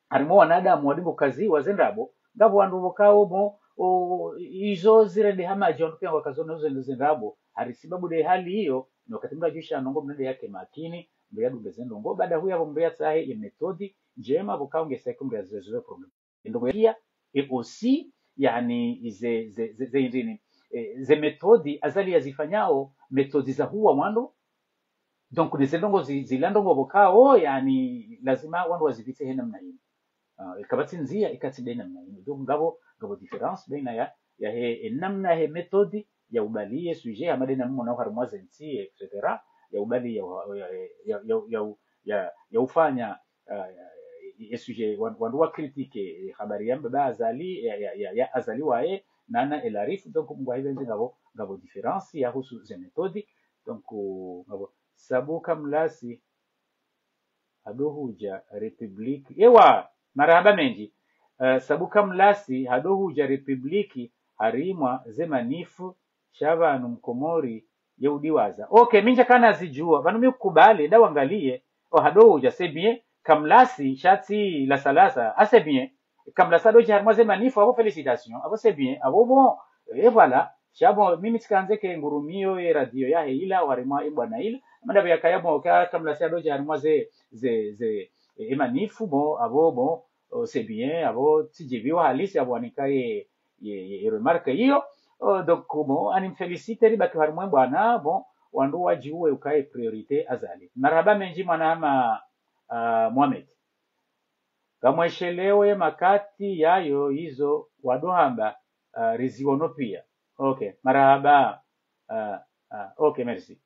harimwa wanadamu wadingo kaziwa ze ndrabo, ngapvo wandru pvokao mo, o, izo zirende hama dja wandru pia ngwakazona uzo ndo ze ndrabo. Hari sibabu de hali iyo, no wakati mndru adjusha ndrongoo mndru nde yake makini, mndru yadunge ze ndrongoo, baada huya pvo mndru yatsahe ye méthode ndjema pvokao ngesa ike mndru ya résoudre problème. Ndrongoo ya kia, et aussi, yani, ze, ze, ze, ze indrini, eh, ze méthode Azali yazifanyao, méthode za huwa wandru. Donc, ne ze ndrongoo zi, zila ndrongoo pvokao, yani, lazima wandru wazipvitse he namna inu. Ah, ikapvatsi ndzia, ikatsi de namna inu. Donc, ngapvo, ngapvo différence baina ya, ya he, e namna he méthode ya ubaliye sujet, hama de namna mna harimwa ze ntsi, et cetera. Ya ubali ya, ya, ya, ya, ya, ya, ya ufanya, ah, ya, ya, ya sujet, wan-, wandru wa critiquer, eh, habari ya mbaba Azali, ya, ya, ya, ya Azali waye, nana e Larifu, donc mngu ahipvendze ngapvo, ngapvo différence ya husu ze méthode, donc, ngapvo, Sabu Kamlasi, hado hudja République. Ewa, marahaba mendji. Eh, Sabu Kamlasi, hado hudja République, harimwa ze manif, sha pvanu Mkomori, ye udiwaza. Ok, mi ndjaka nazidjuwa, pvanu mi ukubali, nda wangaliye, o hado hudja, c'est bien, Kamlasi, sha tsi Lasalasa, ah, c'est bien. Kamlasi hado dja harimwa ze manif, apvo félicitations, apvo c'est bien, apvo bon, et voilà. Sha bon, mimi tsikandze ke ngurumiyo ye radio yahe ila, harimwa e bwana ila. Manda pvo yakaya bon, ka Kamlasi hado dja harimwa ze, ze, ze, e, e manif, bon, apvo, bon, oh, c'est bien, apvo tsidjiviwa halisi, apvo wanika ye, ye, ye, ye remarque iyo. Oh, donc, bon, ani mféliciter, ribaki harimwa e bwana, bon, wandru wadjiwe ukaye priorité Azali. Marahaba mendji mwana hama, ah, Mohamed. Ngamweshelewo ye makati yayo izo wandru hamba, ah, riziwono pia. Ok, marahaba. Ah, ah, ok, merci.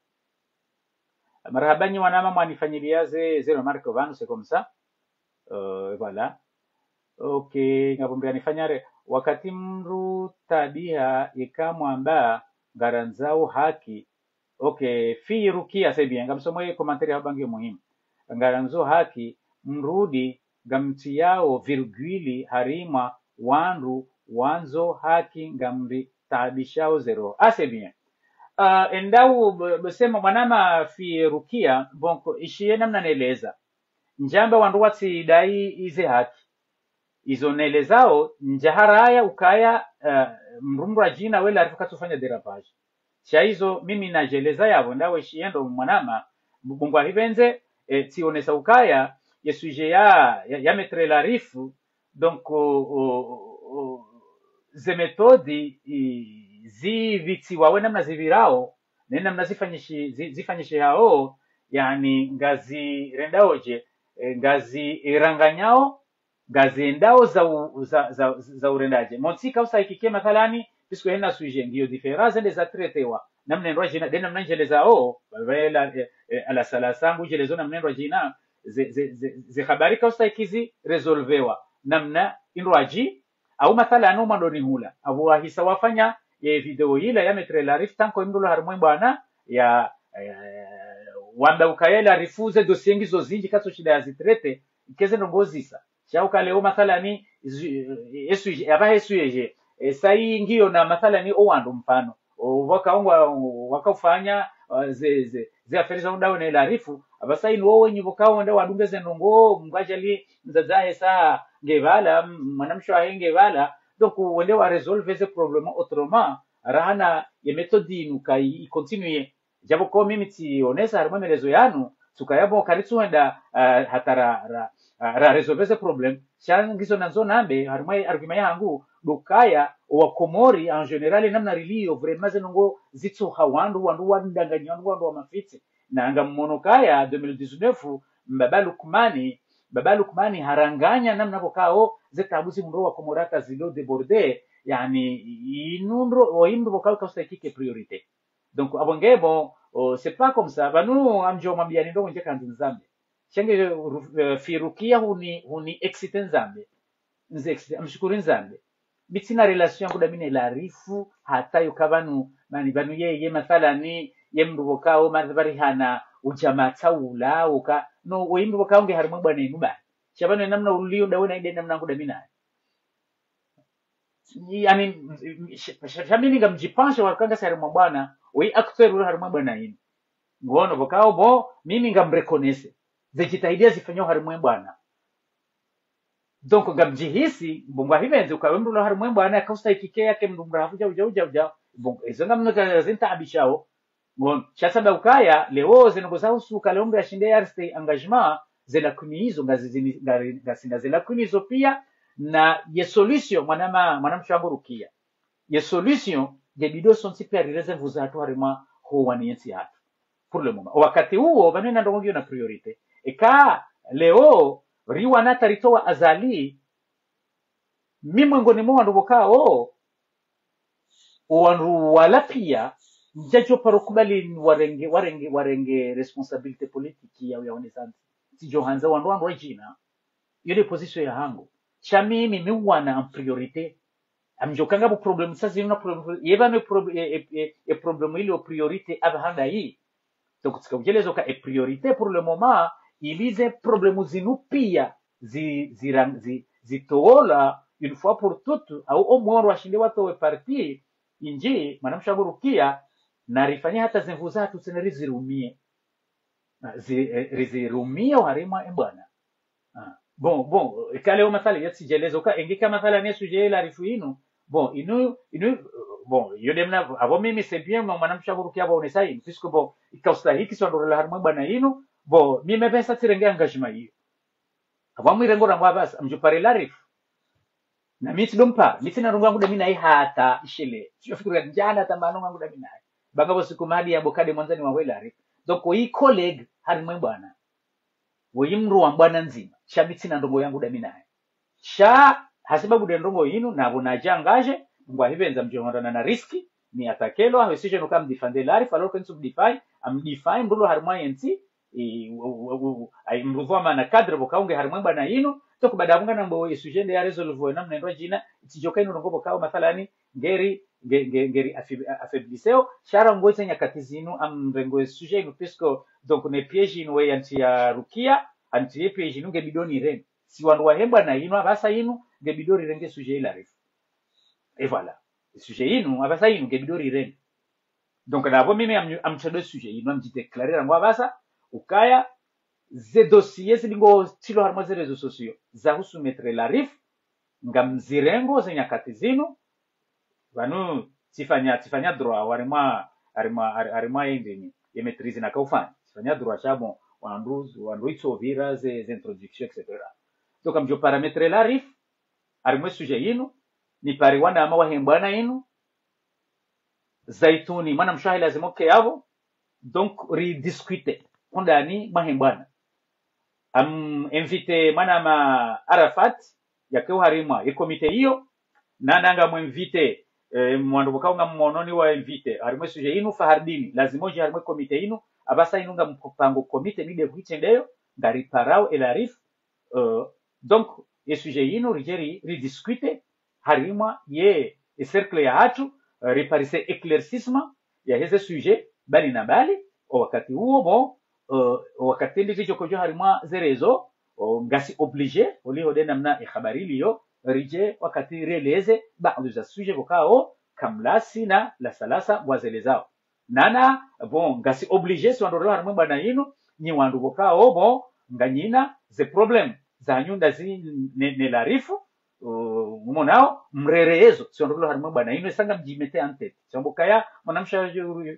Marahaba nyi wanama mwanifanyiliya ze, ze remarque pvanu, c'est comme ça. Euh, voilà. Ok, ngapvo mdru anifanya re, wakati mdru tabiha ika mwamba ngarandzao haki. Ok, Fi Rukia, c'est bien. Ngamsomo ye commentaire ya bangi muhimu. Ngarandzo haki, mrudi, ngamtsiyao virgule harimwa wandru wandzo haki ngamritaabishao ze roho. Ah, c'est bien. Ah, endao b-, b-, sema mwanama Fi Rukia, donc, ishiye namna neleza. Ndjamba wandru watsidai ize haki. Izo nelezao, ndjaharaya ukaya, eh, mdru mdru adjina we larifu katsufanya dérapage. Sha izo, mimi nadjeleza yapvo, ndawe shiye ndo mwanama, bu-, bungwa hipvendze, eh, tsionesa ukaya, ye sujet ya, ya, ya Maître Larifu, donc, o, o, o, ze méthode, i, zipvitsiwa we namna zipvirao, ne namna zifanyishi-, zi-, zifanyishihao, yaani, ngazirendaodje, eh, ngaziranganyao, ngaziendao za u-, za, za, za urendadje. Montsi kausa ikike mathalani, puisque hena sujet ngiyo différent, zende za traitewa. Namna ndrwadjina, de namna ndjelezao, vavela, eh, eh, ala sala sangu ndjelezo namna ndrwadjina, ze, ze, ze, ze habari kausa ikizi résolvewa. Namna indrwadji, au mathalani umwandoni hula. Apvo wahisa wafanya, eh, vidéo ila ya Maître Larif tanko imdrulo harimwe bwana, ya, eh, wamba ukaya Larifu ze dossier ngizo zindji katso shinda yazitraite, ikeze ndrongo zisa. Sha uka leo mathalani, zu-, esu-, apvaha esujet, e, sayi ngiyo na mathalani owandru mfano. O, waka ongwa, wakaufanya, uh, ze, ze, ze affaire za undao ne Larifu, apvasa inu wo wenyi pvoka wende wadunge ze ndrongo, mdru adjali mdzadze wahe sa ngepvala, m-, mwanamshe wahe ngepvala, donc wende wa résolve ze problème autrement, rahana ye méthode inu ka i, i continue. Djapvo ko mimi tsionesa harimwe melezo yanu, tsukaya bo karitsuhenda, ah, hata ra, ra, ra, ra résolve ze problème. Sha ngizo nandzo nambe, harimwe argument yahangu, ndo ukaya, owa Komori, en général, namna riliyo, vraiment, ze ndrongo zitsoha wandru, wandru wandanganya, wandru, wandru wa mafitsi. Na ngammono kaya, deux mille dix-neuf, mbaba Lukmani, baba Lukmani haranganya namna pvokao, ze tabu zi mdru wa Komori hata zilo débordé, yaani, inu ndro, o imdru pvokao kausa ikike priorité. Donc, apvo nge bon, oh, c'est pas comme ça. Pvanu amdjo mwambiyani ndrongo ndje kandzi ndzambe. Shenge, ru-, eh, Fi Rukia huni, huni excité ndzambe. Nze excité, amshukuru ndzambe. Mi tsina relation yangu dami ne Larifu, hata yoka pvanu, mani pvanu ye, ye mathalani, ye mdru pvokao, madhibari hana, udjamaa tsaula, uka, no, we mdru pvokao nge harimwe bwana inu bani. Sha pvanu namna uliyo ndawe na inde namna yangu dami naye. Yaani, sh-, sh-, sha mimi ngamdjipansha wakanga sa harimwa bwana, we acteur ule harimwa bwana inu. Ngono pvokao bo, mimi ngamreconnaître. Ze djitihadi zifanyao harimwa bwana. Donc, ngamdjihisi, mbongwa hipvendze, ukawe mdru lo harimwa bwana, kausa ikike yake mdru mrafu, jau, jau, jau, jau. Bon, ezo ngamno ka zintaabishao, Ngono, sha sababu ukaya, leo ze ndrongo zahusu uka leo mdru yashinde ya reste engagement, ze lacune izo, ngazi-, zini-, ngari-, ngasina ze lacune izo pia, na ye solution, mwanama-, mwanamshe wangu Rukia. Ye solution, nge bidi sontsi pia rireze nvu zahatru harimwa ho wani yentsi yahatru. Pour le moment. Wakati uwo, pvanu ina ndrongo ngiyo na priorité. Eka, leo, riwana hata ritowa Azali, mi mwengoni mwa wandru pvokao, owandru wala pia, ndjadjo paro kubali warenge, warenge, warenge responsabilité politique ya, ya onesa ntsi. Tsidjo handza wandru, wandru wadjina. Iyo nde position yahangu. Sha mimi, mi wana en priorité. Amdjo kanga bo problème, sa zinu na problème, ye pvanu prob-, e, e, e, e problème ile o priorité, apvaha ndayi. Donc, tsika udjelezo ka e priorité pour le moment, ili ze problème zinu pia, zi, zi, zi, zitolwa, une fois pour toutes, au au moins washinde watowe parti, indji, mwanamshe wangu Rukia, na rifanye hata ze nvu zahatru tsena rizirumie. Na zi-, eh, rizirumie harimwa e bwana. Ah, bon, bon, eka leo mathala ya tsidjelezo ka, engeka mathala ne sujet Larifu inu. Bon, inu, inu, bon, yo demna, apvo mimi c'est bien, mwa-, mwanamshe wangu Rukia apvo onesa inu, puisque bon, ika ustahiki swandorela harimwa e bwana inu, bon, mimi pvasa tsirenge engagement iyo. Apvo mwirengo rangu apvasa, amdjo pare Larifu. Na mi tsidompa, mi tsina ndrongo yangu dami naye hata, ishile. Tsidjo fikiri ndjana hata mano yangu dami naye. Banga bo siku madi ya bokade mwandzani wa we Larifu. Donc, i collègue harimwa e bwana. Woyi mdru wa mbwana ndzima, sha mi tsina ndrongo yangu ndami naye. Sha, hasibabu nde ndrongo yinu, napvo nadjangadje, ngwahipvendza mdjihondana na riski, ni atakelo, aho sujet nuka mdéfendre Larif, alors que ntsu mdéfendre, amdéfendre, mdru lo harimwa yentsi, i, u, u, u, u, ai, mdru pvo mana cadre pvo kaunge harimwa mbwana yinu, donc baada pvo nganambo ye sujet nde ya résolve na mnendwa djina, itsidjoka yinu ndrongo pvo kao mathalani, ngeri, nge-, nge-, ngeri affaib-, affaibliseo, sha rangu ze nyakati zinu, amrengo ye sujet yinu, puisque, donc, ne piège yinu we yantsiya Rukia, antsiye piège yinu nge bidi nirenge. Si wandru wahe mbwana yinu, apvasa yinu, nge bidi rirenge sujet ya Larif. Et voilà. Sujet yinu, apvasa yinu, nge bidi rirenge. Donc, napvo mimi am-, amtsendo sujet yinu, amdjidéclarer rangu apvasa, ukaya, ze dossiers zili ngotrilwa harimwa ze réseaux sociaux, zahusu Maître Larif, ngamzirengo ze nyakati zinu, pvanu tsifanya, tsifanya droit, harimwa, harimwa, hari-, harimwa ye ndini, ye maîtrise nakaufanya. Tsifanya droit sha bon, wandru, wandru itsopvira ze, ze introduction, et cetera. Donc, ngamdjo paramétrer Larif, harimwa ye sujet yinu, nipare wanama wahe mbwana yinu, Zaituni, mwanamshe wahe lazima uke yapvo, donc, ridiscuter, hondani mwahe mbwana. Am inviter mwanama Arafat, yake uharimwa ye comité iyo, nana ngamu inviter, eh, mwandru pvo kao ngammono ni wa inviter, harimwa ye sujet yinu, Fahardini, lazima udje harimwa ye comité yinu, apvasa yinu ngampango comité mi nde huitsendeyo, ngariparao ye Larif, euh, donc, ye sujet yinu ridje ri, ridiscuter, harimwa ye, ye cercle yahatru, euh, riparise éclaircissement yaheze sujet, mbali na mbali, o wakati uwo, bon, euh, o wakati nditsi djokodjo harimwa ze réseaux, o ngasi obligé, oliho nde namna ye habari iliyo, ridje wakati rieleze, baadhwi za sujet pvo kao, kamlasi na lasalasa ngwazelezao. Nana, bon, ngasi obligé, si wandru rilo harimwa mbwana yinu, nyi wandru pvo kao, bon, nganyina, ze problèmes, zanyu ndazi ne, ne Larif, euh, mumonao, mreree zo, si wandru rilo harimwa mbwana yinu, esa ngamdji mettre en tête. Si wambo kaya, mwanamshe,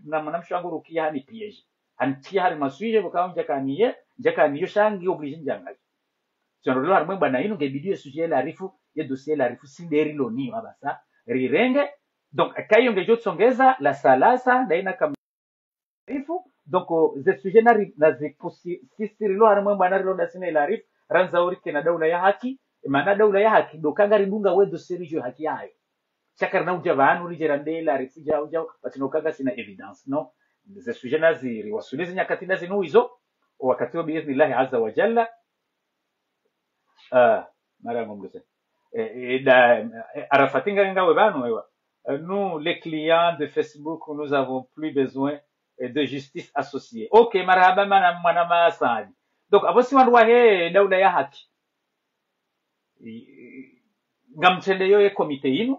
na mwanamshe wangu Rukia hani piège. Hanitria harimwa sujet, pvo kao ndjakaniye, ndjakaniyo sha ngi obligé ndjangadje. Si wandru rilo harimwa mbwana yinu, nge bidi ye sujet ya Larif, ye dossier ya Larif, si nde rilo niyo apvasa, rirenge, donc, aka iyo ngedjo tsongeza, lasalasa, ndaina kam-, Larif, donc, euh, ze sujet na ri-, na zipusi, sisi rilo harimwa mbwana rilo ndasi ne Larif, randza urike na daula ya haki, mana daula ya haki, ndo ka ngaridunga we dossier ridjuwe haki yayo. Sha karina udja pvanu ridje rande Larif, djau, djau, pvatsina uka ngasina évidence, non. Ze sujet na ziri, wasuli ze nyakati ndazinu izo, o wakati wo bi idhnillahi azza wa jalla, Ah, mara ngombe. Eh, eh, da, eh, Arafat nga, ngawe pvanu, ewa. Euh, nous, les clients de Facebook, nous avons plus besoin, euh, de justice associée. Ok, marahaba, mwana, mwana Masani. Donc, apvo si wandru wahe daula ya haki. I, i, ngamtsendeyo ye comité yinu,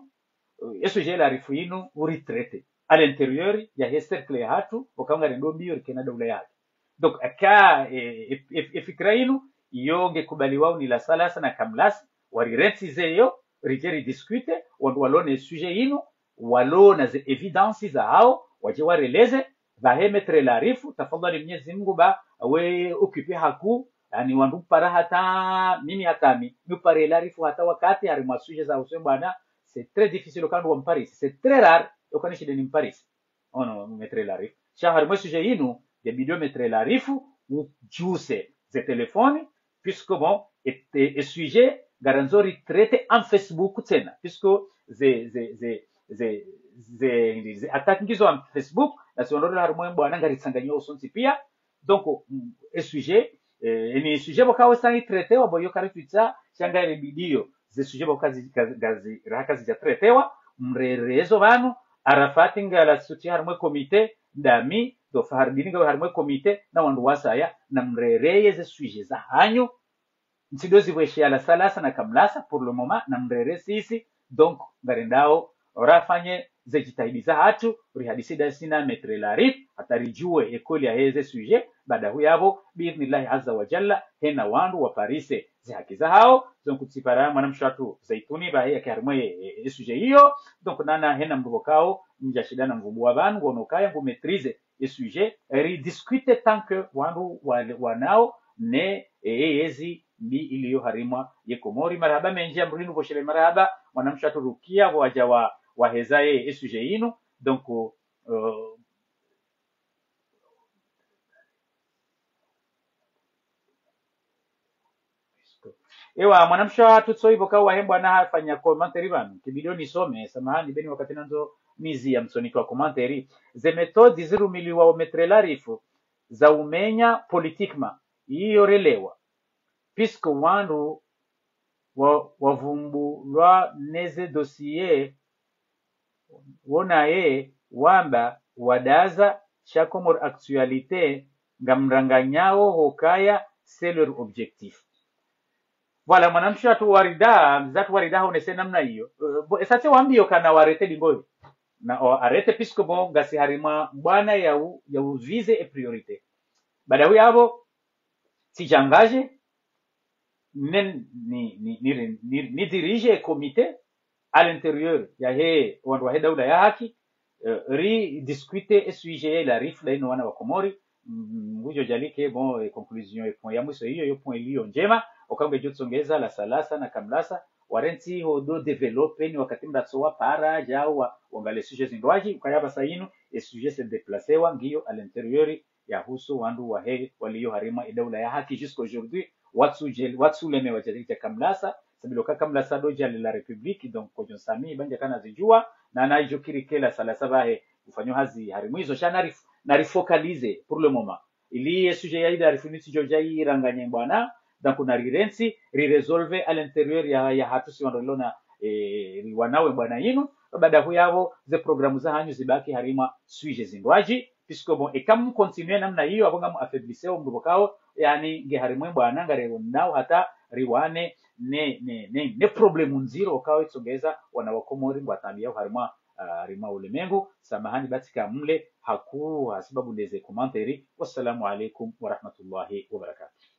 eh, ye sujet ya Larif yinu, uritraiter. À l'intérieur, yahe cercle yahatru, pvo kao ngarindo mbiyo rike na daula ya haki. Donc, aka, eh, eh, eh, eh, fikira yinu, iyo ngekubaliwao ni lasalasa na kamlasi, warirentsi zeyo, ridje ridiscuter, wandru walo ne sujet yinu, walo na ze évidence zahao, wadje wareleze, pvahe Maître Larif, tafadhali Mnyezi Mngu ba, we occuper haku, yaani wandru para hata, mimi hata mi, mi upare Larif hata wakati harimwa sujet zahusu mbwana, c'est très difficile, oka ndo wa mparise, c'est très rare, oka nishinde nimparise. Ono, Maître Larif. Sha harimwa ye sujet yinu, nge bidi Maître Larif, udjuse ze téléphone, puisque bon, e, e, e sujet, ngarandzo ritraiter en Facebook tsena, puisque ze, ze, ze, ze, ze, ze attaque ngizo en Facebook, na si wandru rilo harimwa mbwana ngaritsanganywa wontsi pia, donc, mm, e sujet, eh, ni sujet pvo kao sa itraitewa, pvo iyo karitwitsa, sha ngari bidiyo, ze sujet pvo kazi, kazi, kazi, raha kazidja traitewa, mreree zo pvanu, Arafat ngala suti harimwa comité, ndami, ndo Fahardini ngawe harimwa comité, na wandru wasaya, na mreree ze sujet zahanyu, ntsindo zipvwesheya lasalasa na kamlasa, pour le moment, na mreree sisi, donc, ngarendao, rafanye ze djitihadi zahatru, rihadisi ndasi na Maître Larif, hata ridjuwe ye kweli yaheze sujet, baada hu yapvo, bi idhnillahi azza wa jalla, hena wandru waparise ze haki zahao, donc tsipara mwanamshe watru Zaituni, pvahe yake harimwa ye, ye, ye sujet iyo, donc nana hena mdru pvo kao, ndjashinda namvumbua pvanu, ngono kaya ngu maîtriser, ye sujet, ridiscuter tant que wandru wa, wanao, ne, e, e, yezi mbi iliyo harimwa ye Komori. Marahaba mendji, amrinu pvoshele marahaba, mwanamshe watru Rukia, pvo wadja wa, waheza ye, ye sujet yinu. Donc, euh, Ewa, mwanamshe hatru tso ivo ka wahe mbwana hafanya commentaire pvanu. Kibidi nisome, samahani, beni wakati nandzo mizi ya msonitwa commentaire. Ze méthode zirumiliwa o Maître Larifou, za umenya politiquement. Iyo relewa. Puisque wandru wa, wavumbulwa neze dossier, wonaye wamba wadaza sha Comores Actualité ngamranganyao hukaya c'est leur objectif. Voilà, mwanamshe hatru Warida, mzatru Warida honese namna iyo. Eh, bo, esatse wambiyo kana warete dingoyo. Na o arrêté puisque bon, ngasi harimwa mbwana ya u, ya u viser e priorité. Baada huyapvo, tsidjangaje, ni, ni, ni, ni, ni, ni dirige comité à l'intérieur yahe wandru wahe daula ya haki, eh, ri discuter e sujet ya ila rifu daino wana wa Komori, mm, ngudjo djalike, bon, e conclusion, e point ya mwiso iyo, yo point iliyo ndjema, oka ngedjo tsongeza la salasa na kamlasa, warentsi ho do développer ni wakati mdatso wa para, djau wa, wangale sujet zindrwadji, ukaya pvasa inu, e sujet se déplacer wa, ngiyo à l'intérieur ya husu wandru wahe waliyo harimwa e daula ya haki jusqu'aujourd'hui, watsu djel-, watsu lemewa djalidja kamlasa, sabilo ka kamlasa do djali la République, donc kodjo nsami, bandja kana zidjuwa, na na idjo kiri kela salasa pvahe, ufanyo hazi harimwa izo, sha nari, nari focaliser pour le moment. Ili ye sujet ya ida rifu nitsi djo dja iranganye mbwana, donc nari rentsi, ri résolve à l'intérieur ya, ya hatru si wandru lona, eh, ri wanawe mbwana inu, baada huyapvo, ze programme za hanyu zibaki harimwa sujet zindrwadji, puisque bon, eka mu continuer namna iyo, apvo ngamu affaiblissez o mdru pvokao, yani, nge harimwa e mbwana, ngare nao hata riwane ne, ne, ne, ne problème ndziro okao itsongeza wana wa Komori ngwatambiyao harimwa, ah, harimwa ulemengu. Samahani, batsi ka mle haku, ha sababu ndeze commentaire. Wassalamu alaikum warahmatullahi wabarakatuh.